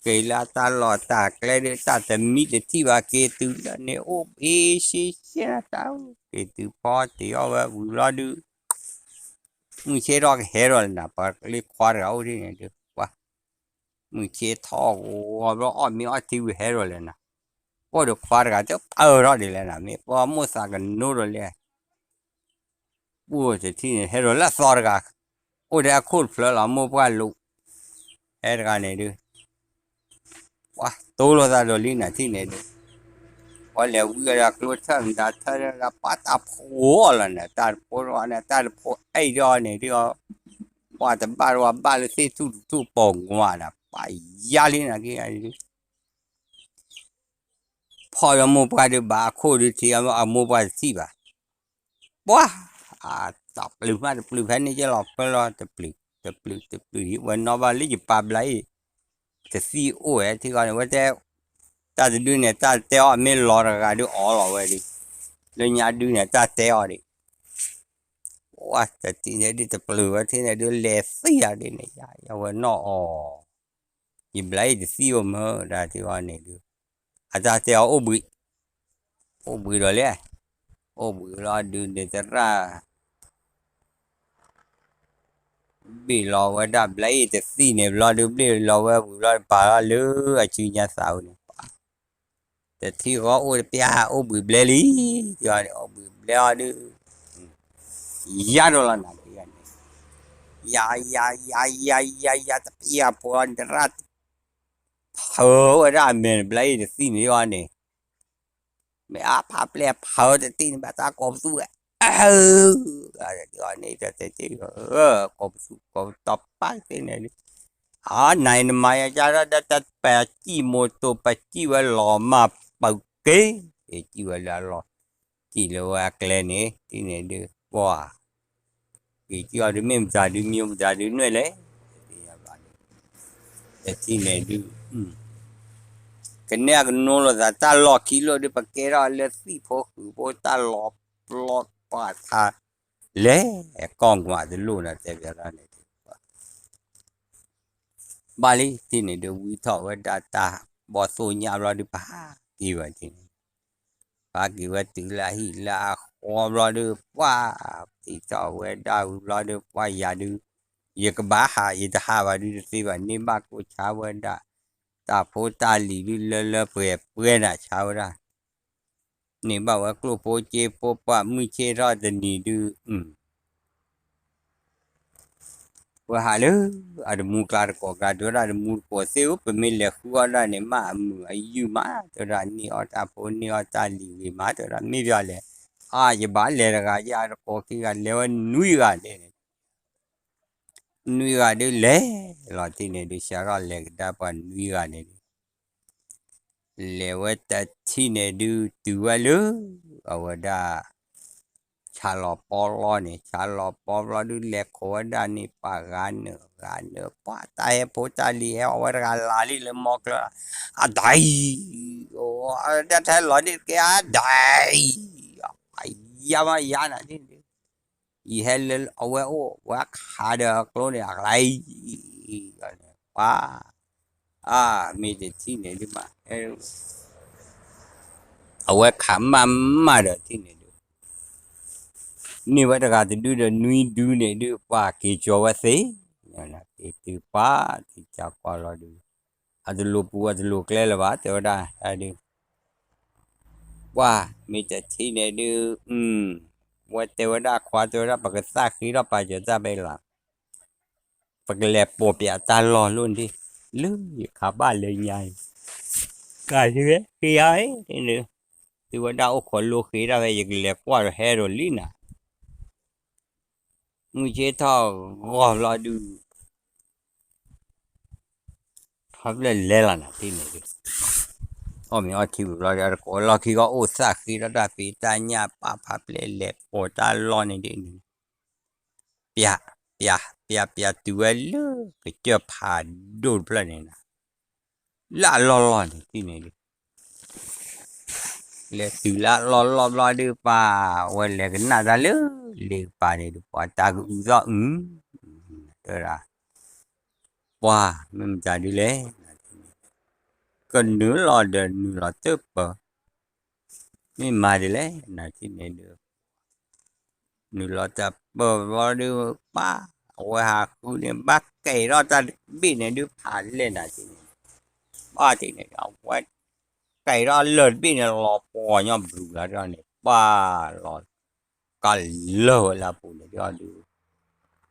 က့ၤလၢတၢ်လီၢ်တၢ်ကျဲဒုး တၢ်တမံတထံၣ်ဘၣ် က့ၤတုၤလၢန့ၣ် အိၣ်ဘှံးရှဲရှဲတၢ် က့ၤတုၤဖီတ့ၢ်အီၣ်ဝဲဝံၤဘျီဒုး မုၢ်ဆ့ၣ်ထီၣ်ကဟဲဒီးလဲၣ်နၤ, ပှၤလၢခွါတဂၤအိၣ်ဒ်န့ၣ်ဒုး, ပှၤ မုၢ်ဆ့ၣ်ထီၣ်ဂီၤဘျီ အီၣ်မ့ၤအီထံဝံၤဟဲဒီးလဲၣ်နၤ, ပှၤဒီးခွါတဂၤတပၢၢ်ထီၣ်ဒ်လဲၣ်နၤ, မ့ၢ်ပှၤမိၢ်သးကနိဒီးလဲၣ် ပှၤတထံၣ်န့ၣ် ဟဲဒီးလၢအသီတဂၤ, အိၣ်ထဲအခိၣ်တဖျၢၣ်လီၤ မိၢ်ပှၢ်လိၤ, ဟဲတဂၤန့ၣ်ဒုး, ပှၤတိလိာ်သးဒီးလံနၤထံၣ်န့ၣ်ဒုး, ပှၤလဲၤဝံအီၤဒီးကျိထၢၣ်မတၤထၢၣ်ဒီးပှၤတၢ်ဖိအီၤလီၤန့ၣ်, တၢ်တဖိတဂၤန့ၣ် တၢ်တဖိအဲၣ်ဒိးန့ၣ်ဒုး, ပှၤတဘၣ်တဝါဘၣ်လၢသ့ၣ်ထူၣ်တထူၣ်ပိာ်ငါဒီး ပှၤယါလံနၤက့ဂၤဒုး ဖီၣ်ဒီးမိၢ်ပှၢ်ဒုး ဘၣ်အခိၣ်ဒုးထံၣ်အမိၢ်ပှၢ်တထံၣ်ဘၣ်, ပှၤ, တပျုၤမးတပျုၤဖဲန့ၣ်ကလီၤဖဲလီၤ တပျုၤ တပျုၤတပျုၤ ဝဲနီၣ်ဘၣ်လၢယပၢ်ဘျါအံၤ တသံၣ်အိၣ်ဝဲထံဃီန့ၣ် ဝဲတဲ, တၢ်တဒုန့ၣ် တၢ်တဲအီၤမ့ၢ်လီၤတဂၤဒုးအီလီၤဝဲဒုး, လၢညါဒုန့ၣ် တၢ်တဲအီၤဒံး, ပှၤတထံၣ်န့ၣ်ဒုး တပျုၤဝဲထံၣ်န့ၣ်ဒုး လဲၤသံၣ်ယၤဒ်န့ၣ် ယဝဲနီၣ်အီၤ ယဘျါအံၤတသံၣ်အိၣ်မၢဒၣ်ထံဃီန့ၣ်ဒုး, အတၢ်တဲအီၤအိၣ်ဘှံး, အိၣ်ဘှံးဒီးလဲၣ်, အိၣ်ဘှံးလီၤဒုးန့ၣ်သရၣ် ဘ့ၣ်လီၤဝဲဒၣ်ဘျါအံၤတသံၣ်န့ၣ်ဘျီဒုး ဘ့ၣ်လီၤဝဲဝံၤဘျီပာ်လီၤလၢအစုညါသးဝဲန့ၣ်, တထံၣ်ဃီအိၣ်တပျၢ် အိၣ်ဘှံးဘျဲလံ, အိၣ်ဘှံးဘျဲအီၤဒုး, ယါဒီးလီၤနၤက့ဂၤန့ၣ်, ယါယါယါယါယါယါတပျၢ်ဖိလီၤန့ၣ် သရၣ် ဖၢဝဲဒၣ်အမဲာ်ဘျါအံၤတသံၣ်န့ၣ်အီၤန့ၣ်, မ့ၢ်အဖးပျဲၢ်ဖၢတသံၣ်န့ၣ် ဘၣ်တၢ်ကိးပသူဝဲ, အၢ, န့ၣ်တတဲတ့ၢ်, ကိးပသူကိးပတီၢ်ပာ်သ့န့ၣ်ဒုး, အနၤနမၤယါကၢ်ဒၣ်တၢ်ပစံၣ်မိၢ်တိၢ်ပစံၣ်ဝဲလီၤမၢ်ပူၤက့ၤ, က့ၤစံၣ်ဝဲလၢအလီၢ်, စံၣ်လၢဝဲအကျဲန့ၣ် တံၢ်န့ၣ်ဒုး, ပှၤ က့ၤစံၣ်အီၤဒုး မ့ၢ်မတၤဒုး မံၤမတၤဒုးနွဲၣ်လဲၣ်, တထံၣ်န့ၣ်ဒုး, ကနဲၣ်အကနိလိာ်သး တၢ်လီၢ်ခံလိာ်ဒုး ပကဲထီၣ်လၢသံၣ်ဖိဃုာ်ဖိ တၢ်လီၤပျီပှၤထါ, လဲၤကီၢ်ကွၢ်တလိၣ်ဒီး တဲဘၣ်န့ၣ်ဒုး ဘၣ်လံ တံၢ်န့ၣ်ဒုး ဝံထီၣ်ဝဲဒၣ်တၢ်ဘီၣ်သိၣ်ညၣ်ဘျီဒုး ပဟးက့ၤဝဲတံၢ်န့ၣ်, ပဟးက့ၤဝဲတုၤလၢအဟံၣ်လၢအဃီဘျီဒုး ပှၤ, တံၢ်ထီၣ်ဝဲဒၣ်ဝံၤဘျီဒုး ပှၤယၤဒုး, ယကဘၣ်ဟး ယတဟးဘၣ်ဒုးတသ့ဘၣ် န့ၢ်ဘၣ်ကိၣ်ဆါဝဲဒၣ်, တၢ်ဖိတၢ်လံၤဒုး လၢလၢပှဲၤပှဲၤနၤဆါဝဲဒၣ် န့ၢ်ဘၣ်ဝဲကျိၣ်ဖိစ့ဖိ ပှၤမုၢ်ဆ့ၣ်ထီၣ်တနံၤဒုး, ဝဲဟးလၢအတမူကျါတကိးကျါ တဲဝဲဒၣ် တမူတကိးသ့ၣ်ဧၢ ပမ့ၢ်လဲၤဃုအီၣ်ဒၣ်န့ၣ် မ့ၢ်အမုာ်အယုၢ်မး တဲဝဲဒၣ် န့ၢ်အီၣ်တၢ်ဖိ န့ၢ်အီၣ်တၢ်လံၤဂ့ၤမး တဲဝဲဒၣ် မ့ၢ်ပယီၤလဲၣ်, အါ ယဘၣ်လဲၤတဂၤ ယတကိးခံဂၤ လဲၤဝဲနွံဂၤန့ၣ် နွံဂၤဒုးလဲၤလီၤတံၢ်န့ၣ်ဒုး စးထီၣ်လဲၤကဒါပှၤနွံဂၤန့ၣ်ဒုး လဲၤဝဲတထံၣ်န့ၣ်ဒုး တုၤဝဲလၢ အဝဲဒၣ် ဆါလီၤပီလီၢ်န့ၣ် ဆါလီၤပီဘျီဒုး လဲၤခိးဝဲဒၣ်န့ၣ် ပှၤဂၤနုာ်ဂၤနုာ် ပှၤတၢ်ဟဲဖိတၢ်လံၤဟဲအီၣ်ဝဲတဂၤလၢ်လံလၢမီကျၢၤ အဒၣ်အံၤ အိၣ် တၢ်ထဲလီၤန့ၣ်တကဲအဒၣ်အံၤ ယါမးယါနၤဒ်န့ၣ်ဒုး ယဟဲလၢအဝဲအိၣ် ဝဲခးဒီးအကျိန့ၣ် အကျါအံၤ ပှၤ အါ မ့ၢ်တထံၣ်န့ၣ်ဒုးမး အဝဲခးမးမးဒီးထံၣ်န့ၣ်ဒုး န့ၢ်ဝဲတဂၤတဒုဒီးနွံဒုန့ၣ်ဒုး ပှၤက့ၤကၠီၤဝဲသ့ က့ၤတုၤပှၤ တံၤကၢ်ကွၢ်လီၤဒုး အတလိၤပူၤအတလိၤကျဲလၢၤဘၣ် တဲဝဲဒၣ်ဒုး ပှၤမ့ၢ်တထံၣ်န့ၣ်ဒုး ဝဲတဲဝဲဒၣ်ခွါတဲဝဲဒၣ် ပကသၣ်ဃ့ထီၣ်ပာ်စၢၤတၢ်ဖဲလီၤ ပကလဲၤပိာ်ပၠးတၢ်လီၢ်လိၣ်န့ၣ် လၢယခးဘၣ်လၢညါအံၤ ကၢ်လၢဝဲဃ့ယါအံၤ သုဝဲဒၣ်အိၣ်ခိးလိဃ့ဒၣ်ဖဲ ယကလဲၤကွၢ်ဒီးဟဲဒီးလံနၤ မုၢ်ဆ့ၣ်ထီၣ်ဂီၤဘျီဒုး ဖးပျဲၢ်လဲၤလီၤနၤထံၣ်န့ၣ်ဒုး အီၣ်မ့ၤအီထံဝံၤဘျီဒုး တကိးလီၢ်ခံဂီၢ်အိၣ်သၣ်ဃ့ထီၣ်တၢ်ဖံးတၢ်ညၣ်ပာ်ဖးပျဲၢ်လဲၤပိာ်တၢ်လီၢ်န့ၣ်ဒုး ပၠး ပၠး ပၠး ပၠးတုၤဝဲလၢကစၢၢ်ဖးဒိၣ်တဖျၢၣ်န့ၣ်နၤ လၢအလီၢ်လီၢ်န့ၣ် ထံၣ်န့ၣ်ဒုး လဲၤတုၤလၢအလီၢ်လီၢ်ဘျီဒုး ပှၤဝဲလဲၤကနၣ်တၢ်လၢလ့ကပၤန့ၣ်ဒုး ပှၤတၢ်ကအုးသီၣ်အုး တဲဝဲဒၣ် ပှၤမ့ၢ်မတၤဒုးလဲၣ် ကနုာ်လီၤဒီးနုာ်လီၤတပၢၢ် မ့ၢ်မၤဒ်လဲၣ် နၤထံၣ်န့ၣ်ဒုး နုာ်လီၤတၢ်ပၢၢ်ဘျီဒုး ပၢ် အဝဲဟးဃုန့ၣ် ဘၣ်ကဲထီၣ်တၢ်တဘ့ၣ်န့ၣ်ဒုး ဖးလဲၢ်နၤတ့ၢ်န့ၣ်, ဘၣ်တ့ၢ်န့ၣ် အဝဲ ကဲထီၣ်လၢၢ်တဘ့ၣ်န့ၣ် လီၤပှီၤညီဘျုးလီၤဒုးန့ၣ် ပၢ်လီၤ ကလၢာ်ဝဲလၢအပူၤန့ၣ်ဒုး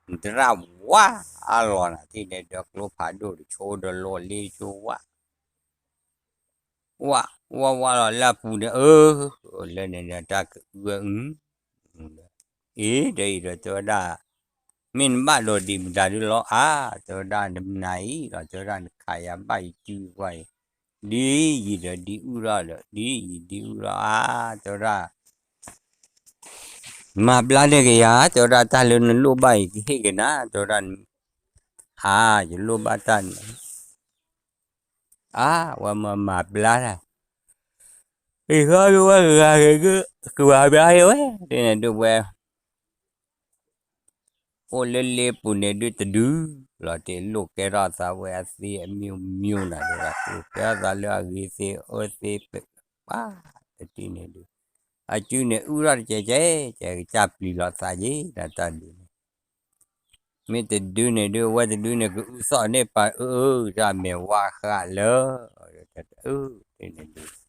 နတရၣ်ဝါအလီၢ်နၤ တ့ၢ်န့ၣ်ဒီးကျိဖးဒိၣ်တဆိဒီးလီၤလ့ဆိဝါ ဝါ ဝါဝါလီၤလၢအပူၤန့ၣ် အၢ လၢန့ၣ်ဒီးတၢ်ကအုအအု အ့ ဒီးအံၤဒီးတဲဝဲဒၣ် မ့ၢ်နဘၣ်ဒိးဒံးမတၤဒုလီၤအါ တဲဝဲဒၣ်နမနၤအံၤလီၤ တဲဝဲဒၣ်နခးယၤဘၣ်ယစုကွၢ်အံၤ ဒ်ယံာ်ဒီးဒ်အုၣ်ထီၣ်ဒီး ဒ်ယံာ်ဒ်အုၣ်ထီၣ်အါ တဲဝဲဒၣ် မၤဘျါန့ၢ်က့ၤယၤ တဲဝဲဒၣ်တၢ်လၢနလိၣ်ဘၣ်အံၤကဟ့ၣ်က့ၤနၤ တဲဝဲဒၣ် အါ ယလိၣ်ဘၣ်တၢ်န့ၣ် အါ ဝဲမၤမၤဘျါတၢ် အံၤဃီဒုးဝဲဂၤဂ့ၤဂ့ၤ ကဝၤဘျါဟ့ၣ်ဝဲ ဒ်န့ၣ်ဒုးဝဲ အိၣ်လၢလ့ပူၤန့ၣ်ဒုးတဒု လီၤတ့ၢ်လိၣ်ကဲထီၣ်သးဝဲအသ့အမံၤမံၤနၤဒုး လိၣ်ကဲထီၣ်သးလၢအဂ့ၤသ့အၢသ့ ပၢ်တထံၣ်န့ၣ်ဒုး အစုန့ၣ်အုၣ်ထီၣ်တကဲကဲ ကဲကစၢ်ပျံၤလီၤသးယ့ၣ် တၢ်တၢ်ဒုးန့ၣ် မ့ၢ်တဒုန့ၣ်ဒုး အဝဲတဒုန့ၣ် ကအုၣ်သီၣ်န့ၢ်ပှၤအၢ တၢ်မဲာ်ဝါဃာ်လၢ အၢ တန့ၣ်ဒုး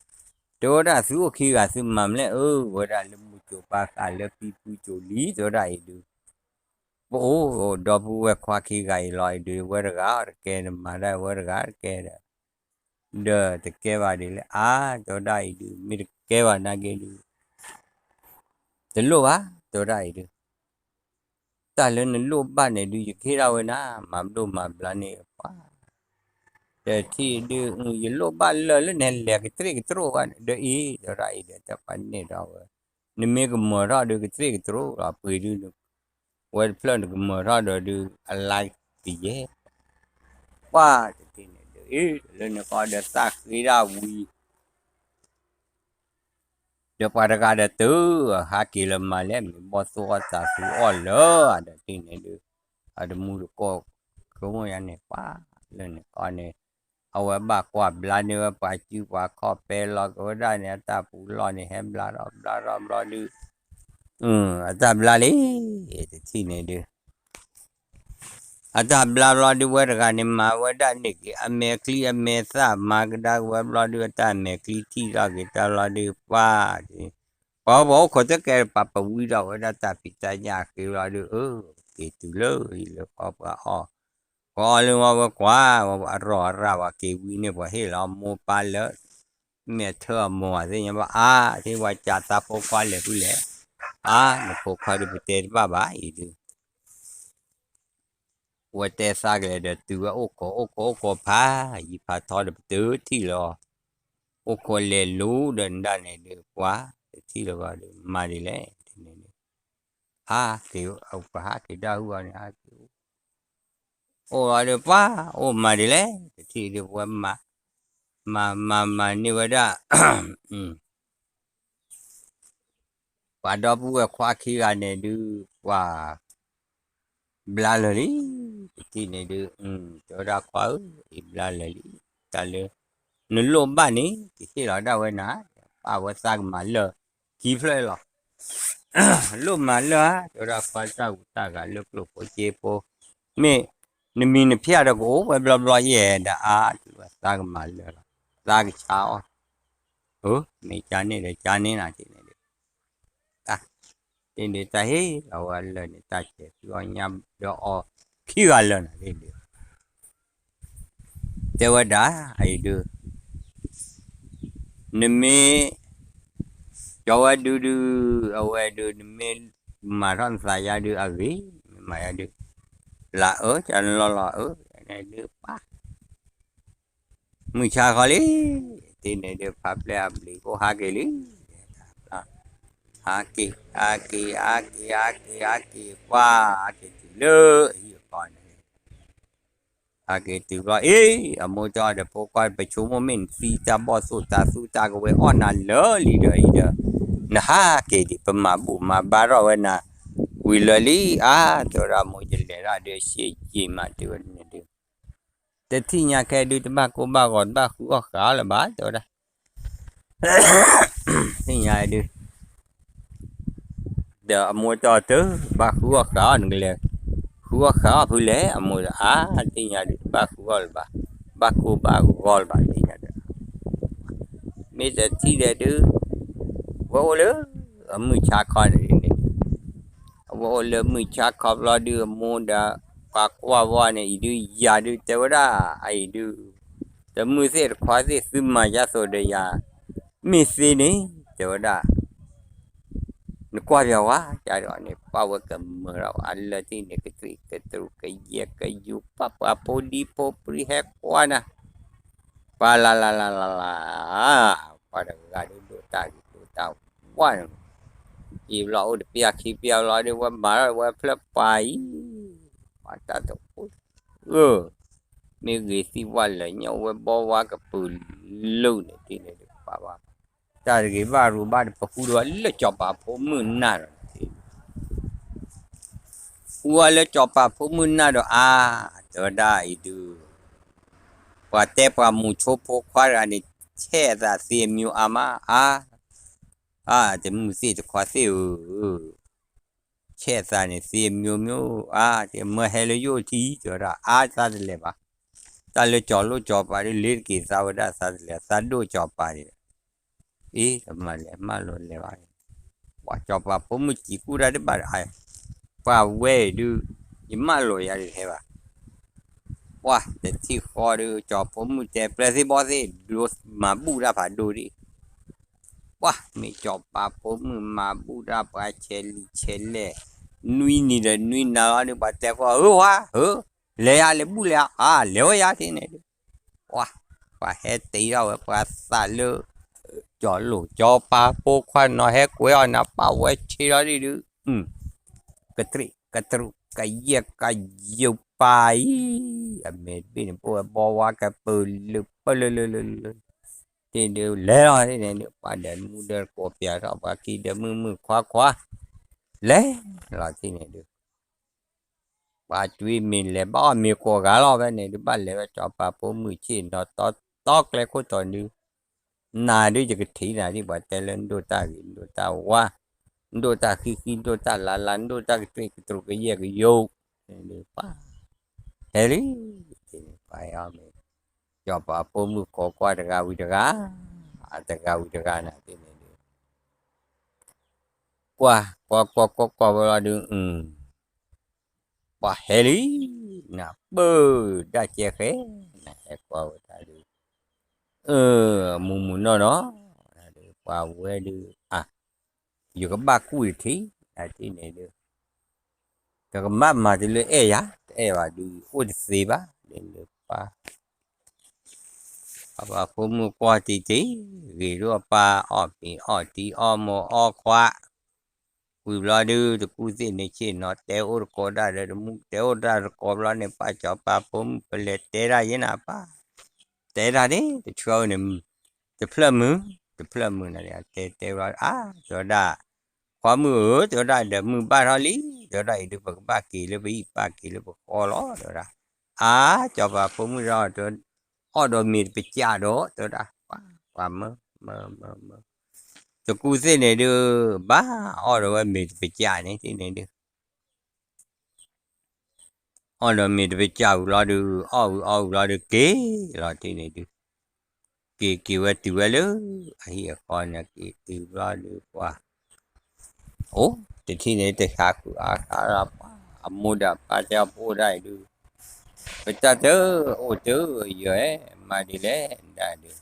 တဲဝဲဒၣ်သုအိၣ်ခံဂၤသုမၤမလဲၣ် အၢ ဝဲဒၣ်လၢမုၢ်ကၠိၤပၢ်ဃာ်လၢပံပူၤကၠိၤလံ တဲဝဲဒၣ်အံၤဒုး ပအိၣ်ဒီပုၢ်ဝဲၢ်ခွါခံဂၤအံၤလီၤအံၤဒုး ဝဲတဂၤတကဲ နမၤဒၣ်ဝဲတဂၤတကဲဒီး ဒီးတကဲဘၣ်ဒ်လဲၣ် အါ တဲဝဲဒၣ်အံၤဒုး မ့ၢ်တကဲဘၣ်နာ်က့ဒုး တလိၣ်ဘၣ် တဲဝဲဒၣ်အံၤဒုး တၢ်လၢနလိၣ်ဘၣ်န့ၣ်ဒုး ယကဟ့ၣ်ဒၣ်ဝဲနၤ မၤဘျိးမၤဘျါန့ၢ်ပှၤ တထံၣ်ဒုး ယလိၣ်ဘၣ်လၢာ်လၢနလဲၤကတြ့ၣ်ကတြိၣ်ဘၣ်န့ၣ် ဒီးအံၤ တဲဝဲဒၣ်အံၤဒီး တၢ်ပှၤန့ၢ်ဒီးဝဲ နမ့ၢ်ကမၢၤထီၣ်ဒုးကတြ့ၣ်ကတြိၣ်လီၤ ပှ့ၤဒုး ဝဲတဖျၢၣ်နကမၢၤထီၣ်ဒီးဒုး အလါကယဲၢ် ပှၤတထံၣ်န့ၣ်ဒုး အံၤ လၢနကီၢ်ဒီးသၣ်ဃ့ဒၣ်ဝံၤ ဒီးပှၤတဂၤဒီးတုၤ ဟးက့ၤလၢမၤလဲၣ် မ့ၢ်ဘီၣ်သိၣ်အီၣ်သးသူအီၣ်လၢာ် ဒီးတထံၣ်န့ၣ်ဒုး အတမူတကိး ကမိၣ်ယါန့ၣ် ပှၤလၢနကီၢ်န့ၣ် အဝဲဘၣ်ကွၢ်ဘျါန့ၢ်ဝဲပှၤစုပှၤခီၣ်ပဲလီၤကဝဲဒၣ်န့ၣ် အတၢ်ပူၤလီၢ်န့ၣ် ဟဲဘျါထီၣ်ဘျါထီၣ်ဘျီဒုး အတၢ်ဘျါလံ တထံၣ်န့ၣ်ဒုး အတၢ်ဘျါဘျီဒုး ဝဲတဂၤန့ၣ် မၤဝဲဒၣ်န့ၢ်က့ၤ အမဲာ်ချံအမဲာ်သၣ် မၤကဒါက့ၤဝဲဘျီဒုး အတၢ်မဲာ်ချံထံၣ်ထီၣ်က့ၤတၢ်ဘျီဒုး ပှၤ ပှၤအိၣ်ခိးတကဲ ပှၤပဝံထီၣ်ဝဲဒၣ်တၢ်ဖံးတၢ်ညၣ်ဃ့ဘျီဒုး အၢ က့ၤတုၤလၢဟံၣ်လၢဃီပှၤအီၣ် ပှၤအီၣ်လၢဝဲကွၢ် ဝဲအရီၢ်အရၣ် ပှၤက့ၤဝံန့ၢ် ပှၤဟ့ၣ်လီၤမိၢ်ပၢ်လၢ မဲာ်ထၢၣ်အမိၢ်အသ့ၣ်ညါဘၣ် အါ ဟ့ၣ်ဝဲကၢ်သးဖိခွါလဲၤဖုလဲၣ် အါ နဖိခွါဒုးပတဲတဘၣ်ဘၣ်အံၤဒုး ဝဲတဲသးကလဲၤဒီးတုၤဝဲအိၣ်ခိး အိၣ်ခိး အိၣ်ခိးဖးယံၤဖးထီဒီးပတုၤထံၣ်လီၤ အိၣ်ခိးလဲၤလူၤဒီးနဒၣ်န့ၣ်ဒုး ပှၤတထံၣ်လၢၤဘၣ်ဒီး မၤဒ်လဲၣ်န့ၣ် ဟးက့ၤ ပှၤဟးက့ၤဒၣ်ဟူအီၤန့ၣ် ဟးက့ၤ အိၣ်လီၤဒီးပှၤ အိၣ်မၤဒ်လဲၣ် တထံၣ်ဒုးပဝဲ မၤ မၤ မၤ မၤန့ၢ်ဝဲဒၣ် ပှၤဒီပုၢ်ဝဲၢ်ခွါခံဂၤန့ၣ်ဒုး ပှၤ ဘျါလၢာ်လံ တထံၣ်န့ၣ်ဒုး တဲဝဲဒၣ်ခွါဧၢ အံၤဘျါလၢာ်လံ တၢ်လၢ နလိၣ်ဘၣ်န့ၣ် ကဟ့ၣ်လီၤဒၣ်ဝဲနၤ ပာ်ဝဲသးကမၤလၢာ် ခံဖျၢၣ်လီၤ လိၣ်မၤလၢာ်ဧါ တဲဝဲဒၣ်ခွါတၢ်ဂူာ်တၢ်ဂၤလၢကျိၣ်ဖိစ့ဖိ မ့ၢ် နမံၤနဖျၢၣ်ဒီးကအိၣ်ဝဲဘျီဘျီယဲၢ်ဒီးအါ တဲဝဲသးကမၤလၢာ်လီၤ သးကဆါအီၣ် အၢ မ့ၢ်ကန့ၣ်ဒီးကန့ၣ်နၤက့န့ၣ်ဒုး တၢ် တ့ၢ်ဒုးတၢ်ဟ့ၣ်လီၤဝဲလၢာ်န့ၣ် တၢ်ဆဲးသုအီၣ်ညၣ်ဒီးအီၤခံဂၤလၢာ်နၤဒုး တဲဝဲဒၣ် အံၤဒုး နမ့ၢ် ကၠီဝဲဒုးဒုး အဝဲဒုး နမ့ၢ်မၤထီၣ်နသးယါဒုးအဂ့ၤ မ့ၢ်မၤယါဒုး လၢအၢ ကနလီၢ်လီၤအၢ ဒုးပၢ် မုၢ်ဆါခီလံ တ့ၢ်န့ၣ်ဒုး ဖးပျဲၢ်အဘျံးအိၣ်ဟးက့ၤလံ ဟးက့ၤ ဟးက့ၤ ဟးက့ၤ ဟးက့ၤ ဟးက့ၤ ပှၤ ဟးက့ၤတုၤလၢအဟံၣ်အဃီန့ၣ် ဟးက့ၤတုၤဘျီ အ့ အမိၢ်တဲအီၤဒီး ဖိခွါ ပဆိကမိၣ်မ့ၢ်နသံ တၢ်ဘီၣ်သိၣ်တၢ်သူတၢ်ကဝဲၤအီၣ်နၤလၢာ်လံဒီးအံၤဒီး နဟးက့ၤဒံး ပမၤဘူၣ်မၤဘါထီၣ်ဝဲနၤ ဝံၤလၢာ်လံ အါ တဲဝဲဒၣ်မိၢ် ယလဲၤဒၣ်ဒီး ရှ့ယံာ်မး တဲဝဲန့ၣ်ဒုး တထံၣ်ညါခဲဒုး တဘၣ်ကိၢ်ဘၣ်ဂီၤ တဘၣ်ဃုအီၣ်ဃာ်လၢၤဘၣ် တဲဝဲဒၣ် သ့ၣ်ညါဒုး ဒီးအမိၢ်တဲအီၤတၢ် ဘၣ်ဃုအီၣ်ဃာ်အီၣ်နကလဲၤ ဃုအီၣ်ဃာ်အီၣ်ဖုလဲၣ် အမိၢ်ဒီး အါ သ့ၣ်ညါဒုး တဘၣ်ဃုအီၣ်လၢၤဘၣ်, ဘၣ်ကိၢ်ဘၣ်ဂီၤလၢၤဘၣ် သ့ၣ်ညါဒီး မ့ၢ်တထံၣ်ဒီးဒုး ဝဲအိၣ်လၢ အမုၢ်ဆါခီန့ၣ်ဒုးန့ၣ် အဝဲအိၣ်လၢမုၢ်ဆါခီဘျီဒုး အမိၢ်ဒီး ပှၤကွၢ်ဝဲန့ၣ် အံၤဒုးယၤဒုး တဲဝဲဒၣ် အံၤဒုး တမုၢ်သ့ၣ်တခွါသ့ၣ် သုမၤယါသိးဒီးယၤ မ့ၢ်သ့န့ၣ် တဲဝဲဒၣ် နကွၢ်ပျးဝဲ ကဒီးန့ၣ် ပၢ်ဝဲကမၢထီၣ်အလၢာ်ထံၣ်န့ၣ် ကတြံးကတြူးကယဲၢ်ကယူၤ ပၢ်ပှၤဖိဒံဖိပြံဟဲကွၢ်နၤ ပှၤလၢ်လၢ်လၢ်လၢ်လၢ် ပှၤတဂၤဒုးဒိၣ်တၢ်ဂ့ၤဒိၣ်တၢ်ဝါန့ၣ် အံၤဘျီအိၣ်တပျၢ်ခံပျၢ်ဘျီဒုး ဝဲမၤထီၣ်ဝဲဖျၢၣ်ပှၤအံၤ ပှၤတၢ်တအိၣ် မ့ၢ်ဂ့ၤသံဝဲလၢာ်ညါ အိၣ်ဝဲဘီဝါကပုာ်လုာ်န့ၣ် ထံၣ်န့ၣ်ဒုးပၢ်ဝဲ တၢ်တဂ့ၤဘၣ်ရူၤဘၣ်ဒီး ပဃုဒီးဝဲလၢစီၤပၤဖိမုၣ်နၢ်ဒီးန့ၣ် ဃုဝဲလၢစီၤပၤဖိမုၣ်နၢ်ဒီးအါ တဲဝဲဒၣ်အံၤဒုး ပှၤတဲပှၤမူၤဆိဖိခွါတဂၤန့ၣ် ဆဲးအသးသ့အမျိုးအါမး အါ အါ တမုၢ်သ့ၣ်တခွါသ့ၣ်ဧၢ ဆဲးအသးန့ၣ်သ့အမျိုးမျိုး အါ မၢဟဲလၢယအိၣ်ထံ တဲဝဲဒၣ် အါ သးတလဲၤဘၣ် တၢ်လၢစီၤလိၣ်စီၤပၤဒုး လ့တက့ၤသးဝဲဒၣ်သးတလဲၤ သးဒိၣ်စီၤပၤန့ၣ် အ့ တမၤလဲၤမၢလီၤလဲၤဘၣ် ပှၤစီၤပၤဖိမုၣ်စံးကူၣ်တၢ်တဘၣ်ဒီး ပှၤဝဲဒုး ယမၢလီၤယၤဒုးတဟဲဘၣ် ပှၤတထံၣ်ဃီဒုး စီၤဖိမုၣ်တဲပျဲသ့ၣ်ဘီသ့ၣ် ဒိမၤဘူၣ်တၢ်ဖးဒိၣ်ဒံး ပှၤမ့ၢ်စီၤပၤဖိမုၣ်မၤဘူၣ်တၢ်ပှၤဆဲးလံာ်ဆဲးလဲၣ် နွံနံၤဒီးနွံနၤလီၤဒုး ပှၤတဲဃီ ဧၢဝါ ဧၢ လဲၤယၤလဲၤဘူၣ်လဲၤယၤ အါ လဲၤဝဲယၤထံၣ်န့ၣ်ဒုး ပှၤ ပှၤဟဲတ့ထီၣ်ဝဲပှၤသးလၢ စီၤလိၣ်စီၤပၤဖိခွါနီၤ ဟဲကွဲးအီၣ်နၤပၢ်ဝဲဆ့လီၤဒုးဒုး ကတြံးကတြူးကယဲၢ်ကယုာ်ပၤအံၤ အမဲာ်တဘ့ၣ်န့ၣ် ပအိၣ်ဝဲဘီဝါကပုာ်လုာ်ပၢၢ်လၢလၢလၢလၢ ထံၣ်ဒုးလဲၤလီၤထံၣ်န့ၣ်ဒုး ပှၤဒီးမူဒီးကိးပျးထီၣ် ပှၤခံဒီးမုၢ်မုၢ်ခွါခွါ လဲၤလီၤထံၣ်န့ၣ်ဒုး ပှၤတွံမ့ၢ်လဲၤဘၣ်အီၣ်မ့ၤကိးဂၤလီၤ ဖဲန့ၣ်ဒုး ဘၣ်လဲၤဝဲစီၤပၤဖိမုၣ်ဆ့ၣ်နီၤတီတီကျဲခိၣ်တီဒုး နၤဒုးယကထံၣ်နၤဒ်ပှၤတဲလၢနဒိၣ်တၢ်ဂ့ၤ နဒိၣ်တၢ်ဝါ နဒိၣ်တၢ်ဃံဃံ နဒိၣ်တၢ်လါလါ နဒိၣ်တၢ်ကတြံးကတြူးကယဲၢ်ကယိာ် ပှၤ ဟဲလံ ထံၣ်န့ၣ်ပှၤအီၣ်မ့ၤ စီၤပၤဖိမုၣ်ကိးကွၢ်တဂၤဝံၤတဂၤ အတဂၤဝံၤတဂၤနၤထံၣ်န့ၣ်ဒုး ကွၢ် ကွၢ်ကွၢ်ကွၢ်ကွၢ်ဝဲလီၤဒုး ပှၤဟဲလံ နၢ်ပၢၢ်ဒၣ်ကဲဃဲ နဟဲကွၢ်ဝဲဒၣ်ဒုး မူမူနီၢ်နီၢ် ပှၤဝဲဒုး အါ ယကဘၣ်ကူၣ်တထံၣ် နထံၣ်န့ၣ်ဒုး တကမၣ်မၤတုၤလၢအဲၣ်ယၤ တအဲၣ်ဘၣ်ဒုး အိၣ်တသ့ဘၣ် ဒ်လၢပှၤ ပှၤဖိမုၣ်ကွၢ်တံၢ်တံၢ် ဂ့ၤဒိၣ်အပၢ် အီၣ်မ့ၤအီၣ်တံၢ်အီၣ်မိၢ်အီၣ်ခွါ ဝံၤဘျီဒုး တကူၣ်သ့ၣ်န့ၣ်ဆ့ၣ်နီၤ တဲအိၣ်တကိးဒၣ်ဒီး တမူတဲအိၣ်တၢ်တကိးဘျီန့ၣ် ပၢ်စီၤပၤဖိမုၣ်ပလဲၤတဲဒၣ်ယဲနၤပၢ် တဲဒၣ်န့ၣ် တဆှၢန့ၣ် တဖျၢၣ်မုၢ် တဖျၢၣ်မုၢ်နၤ တဲတဲဘျီ အါ တဲဝဲဒၣ် ခွါမုၣ်ဧၢ တဲဝဲဒၣ် ဒီးမုၢ်ဘၣ်ထီၣ်လံ တဲဝဲဒၣ်အံၤဒုး ပကဘၣ်က့ၤလၢပဟံၣ်ပၢ်က့ၤလၢပဃီလီၤ တဲဝဲဒၣ် အါ စီၤပၤဖိမုၣ်ဒီး အီၣ်ဒီးမ့ၤတပစၢ်ဒီး တဲဝဲဒၣ် ပှၤမၢ မၢ မၢ မၢ တကူၣ်သ့ၣ်န့ၣ်ဒုး ဘၣ်အီၣ်ဒီးဝဲမ့ၤတပစၢ်န့ၣ် သ့ၣ်န့ၣ်ဒုး အီၣ်ဒီးမ့ၤတပစၢ်ဝံၤလီၤဒုး အီၣ်ဝံၤအီၣ်ဝံၤလီၤဒုး က့ၤလီၤထံၣ်န့ၣ်ဒုး က့ၤက့ၤဝဲတုၤဝဲလၢ အဟံၣ်အဃီန့ၣ် က့ၤတုၤဘျီဒုး ပှၤ အိၣ်တထံၣ်န့ၣ် တဟးဃုာ်အါဃာ်လီၤ ပှၤအမိၢ်ဒီးအပၢ်တဲအီၤ ပအိၣ်ဒၣ်အံၤဒုး ပတၢ်တအိၣ်တယၢၤ မၤဒ်လဲၣ်ဒၣ်ဒုး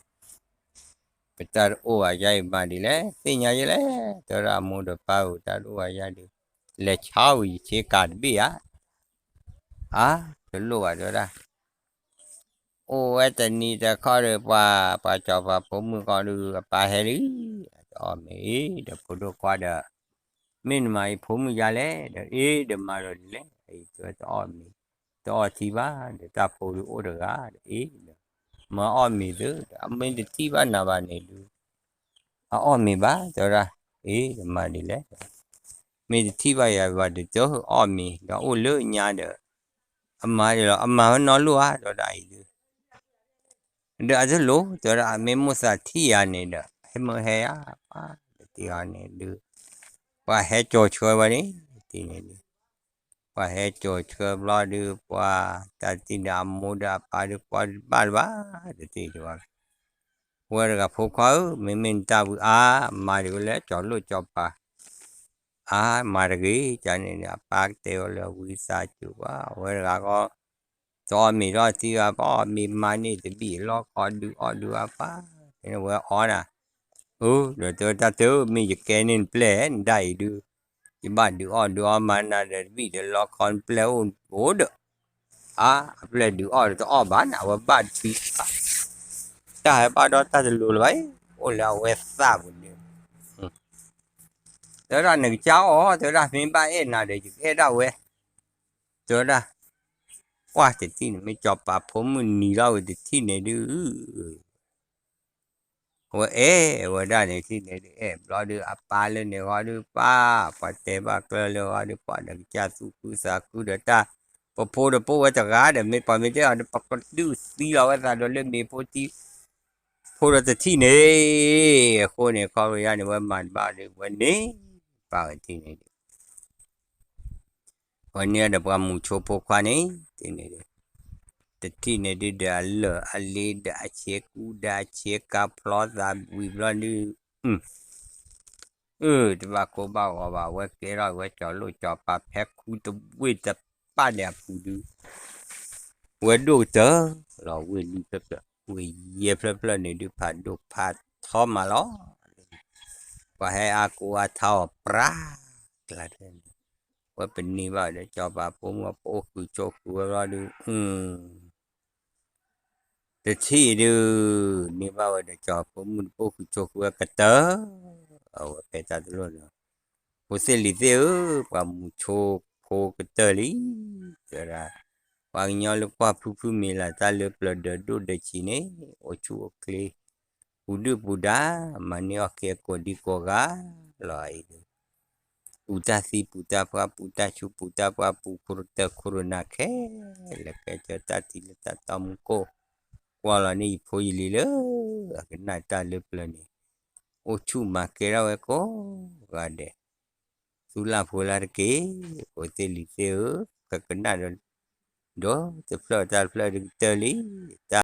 ပတၢ်တအိၣ်ဘၣ်ယၤအံၤ မၤဒ်လဲၣ် သ့ၣ်ညါယဲလဲၣ် တဲဝဲဒၣ် အမိၢ်ဒီးပၢ်ဧၢ တၢ်တအိၣ်ဘၣ်ယၤဒုး လဲၤဆါဝံၤယဆ့ကၤတဘ့ၣ်ဧါ အါ တလိၣ်ဘၣ်တဲဝဲဒၣ် အိၣ်ဝဲတနံၤတခီဒီး ပှၤ ပှၤစီၤပၤဖိမုၣ်ဃီဒုး အပၢ်ဟဲလံ တအီၣ်မ့ၤအံၤ ဒီးဖိဒိၣ်ခွါဒီး မ့ၢ်နမၤအံၤဖိမုၣ်ယၤလဲၣ် ဒီးအ့ၣ် ဒီးမၤဒီးဒ်လဲၣ် အံၤတဲဝဲတအီၣ်မ့ၤ တအီၣ်ထံဘၣ် ဒီးတၢ်ဖိဒုးအိၣ်တဂၤ ဒီးအ့ၣ် ဒီး မၤအီၣ်မ့ၤသု ဒီးအမ့ၢ်တထံၣ်ဘၣ်နၤဘၣ်န့ၣ်ဒုး အအီၣ်မ့ၤဘၣ် တဲဝဲဒၣ် အ့ၣ် ဒီးမၤဒ်လဲၣ် မ့ၢ်တထံၣ်ဘၣ်ယၤဘၣ် ဒီးတအီၣ်မ့ၤ ဒီးအိၣ်လၢညါဒီး အမၤဒ်လီၤ အမၤဝဲနီၢ်လိၣ်ဧါ တဲဝဲဒၣ်အံၤဒုး ဒီးအတလိၣ် တဲဝဲဒၣ် မ့ၢ်မိၣ်သးထံၣ်ယၤန့ၣ်ဒီး ဟဲမၢဟဲဧါ ပှၤတထံၣ်အီၤန့ၣ်ဒုး ပှၤဟဲကၠီၤဆှၢဝဲန့ၣ် တထံၣ်န့ၣ်ဒုး, ပှၤဟဲကၠီၤဆှၢဘျီဒုး ပှၤတၢ်တထံၣ်န့ၣ် အမိၢ်ဒီးအပၢ်ဒုး ကွၢ်တဘၣ်လၢၤဘၣ် တထံၣ်ဒုးဘၣ်, ဝဲတဂၤဖိခွါဧၢ, မ့မ့ၢ်နတၢ်ဝံၤအါ, မၤဒံးဝဲလၢကၠီၤလိၣ်ကၠီၤပၤ အါမၤတဂ့ၤ, ကန့ၣ်န့ၣ် အပၢ်ကတဲဝဲလၢဝံသးစူၤဘၣ်, ဝဲတဂၤဃီ တအီၣ်မ့ၤထီၣ်သံဘၣ်, ပအီၣ်မ့ၤမၤန့ၢ်တဘံၣ်လီခီဒုးအီၣ်ဒုးအီပၢ်, ဝဲအီၣ်နၤ, အၢ ဒီးတဲတၢ်တမ့ၢ်ယကဲန့ၣ်နပျဲၢ် နဒၣ်အံၤဒုး, ယဘၣ်ဒုးအီၣ်ဒုးအီမၤနၤဒီးတဘံၣ်ဒီးလီခီနပျဲၢ်အိၣ်အိၣ်ဒီး, အါ အပျဲၢ်ဒုးအီၣ်ဒီးတအီၣ်ဘၣ်နၤ အဝဲဘၣ်တဘံၣ်ဘၣ်, တၢ်ဟဲဘၣ်ဒီးတၢ်တလိၤလၢၤဘၣ်အံၤ, အိၣ်လၢအဝဲသးပူၤန့ၣ် တဲဝဲဒၣ်နကစၢ်အီၣ် တဲဝဲဒၣ်မ့ၢ်ဘၣ်အဲၣ်နၤဒီးယကအဲၣ်ဒၣ်ဝဲ, တဲဝဲဒၣ်, ကွၢ်တထံၣ်န့ၣ် မ့ၢ်ကၠီၤပၤဖိမုၣ်နံၤလီၤဝဲတထံၣ်န့ၣ်ဒုး, အဝဲအဲၣ်ဝဲဒၣ်န့ၣ်ထံၣ်န့ၣ်ဒုး အဲၣ်ဘျီဒုးအပၢ်လၢန့ၣ်ဂီၢ်ဒုးပၢ် ပှၤတဲဘၣ်ကျၢၢ်လၢဂီၢ်ဒုး ပှၤနကစၢ်သူၣ်ခုသးခုဒီးတၢ်, ပဖိဒီးပိၢ်ဝဲတဂၤဒီး မ့ၢ်ပှၤမ့ၢ်တဲအီၤဒီး ပကဒုးသံလီၤဝဲသးဒီးလၢမ့ၤဖိထံ ဖိဒီးတထံၣ်န့ၣ်, အဃိန့ၣ် ခီဖျိယါန့ၣ် ဝဲမၤတဘၣ်ဒီး ဝဲန့ၢ်ဘၣ်ဝဲထံၣ်န့ၣ်ဒုး, ဝဲန့ၢ်ဒီးပှၤမူၤဆိဖိခွါန့ၣ်, တထံၣ်န့ၣ်ဒုးဒီးအလၢာ်အလ့ဒီးအဆဲးကူဒီးအဆဲးကၤဖျီသးဝံၤဘျီဒုး, အၢ တဘၣ်ကိၢ်ဘၣ်ဂီၤဘၣ် ဝဲကဲထီၣ်ဝဲကၠီၤလိၣ်ကၠီၤပၤဖဲခူတဝ့ၢ်တပၣ်န့ၣ်အပူၤဒုး, ဝဲဒိၣ်ကတၢၢ်လီၤ ဝ့ၢ်လွံၢ်ဖျၢၣ်ဖျၢၣ် ဝ့ၢ်ယဲၢ်ဖျၢၣ်ဖျၢၣ်န့ၣ်ဒုး ဖးဒိၣ်ဖးထီမးလီၤ. ပှၤဟဲအါကိးအါထါအီၤပြးကျါန့ၣ်, ဝဲပန့ၢ်ဘၣ်ဒီး ကၠီၤပၤဖိမုၣ်အပိာ်ဃုာ်ဆိးဃုာ်ဝဲဘျီဒုး, တထံၣ်ဒုး, န့ၢ်ဘၣ်ဝဲဒီးကၠီၤဖိမုၣ်တပိာ်ဃုာ်ဆိးဃုာ်ဝဲကတၢၢ်, အဝဲဖဲတၢ်တလိၣ်န့ၣ်, ဖိသ့ၣ်လံၤသ့ၣ်ဧၢ, ပှၤမူၤဆိဖိကတၢၢ်လံ, တဲဝဲဒၣ်, ပှၤကညီလၢကွၢ်ဖုဖုမ့ၤလၢတၢ်လၢပျၢၤဒၢးဒိၣ်ဒၢးဆံးန့ၣ်, အိၣ်ဆူၣ်အိၣ်ချ့, ပူၤဒုၣ်ပူၤဒါ, မၤန့ၢ်အီၣ်က့ၤကိးဒံကိးဂၤ, လီၤအံၤဒုး ပူၤတၢ်သံပူၤတၢ်ပှၢ် ပူၤတၢ်ဆူးပူၤတၢ်ပှၢ် ပူၤခိၣ်တၢ်ခိၣ်တနၤခဲလၢာ် ကဲကၢတၢ်ထံလၢတၢ်တီမူခိၣ်, ကွၢ်လီၤန့ၢ်ယဖိယလံၤလၢ အကနၣ်တၢ်လၢပျၢၤန့ၣ်, အိၣ်ဆူၣ်မၤကဲထီၣ်ဝဲကိးဂၤဒဲး, သူၣ်လၢ်ဖိလၢ်တက့ၢ်, ဖိသ့ၣ်လံၤသ့ၣ်ဧၢ, ကကနၣ်ဒီး, ဒီးတဖျၢၣ်တၢ်တဖျၢၣ်ဒုးကတၢၢ်လံ, တၢ်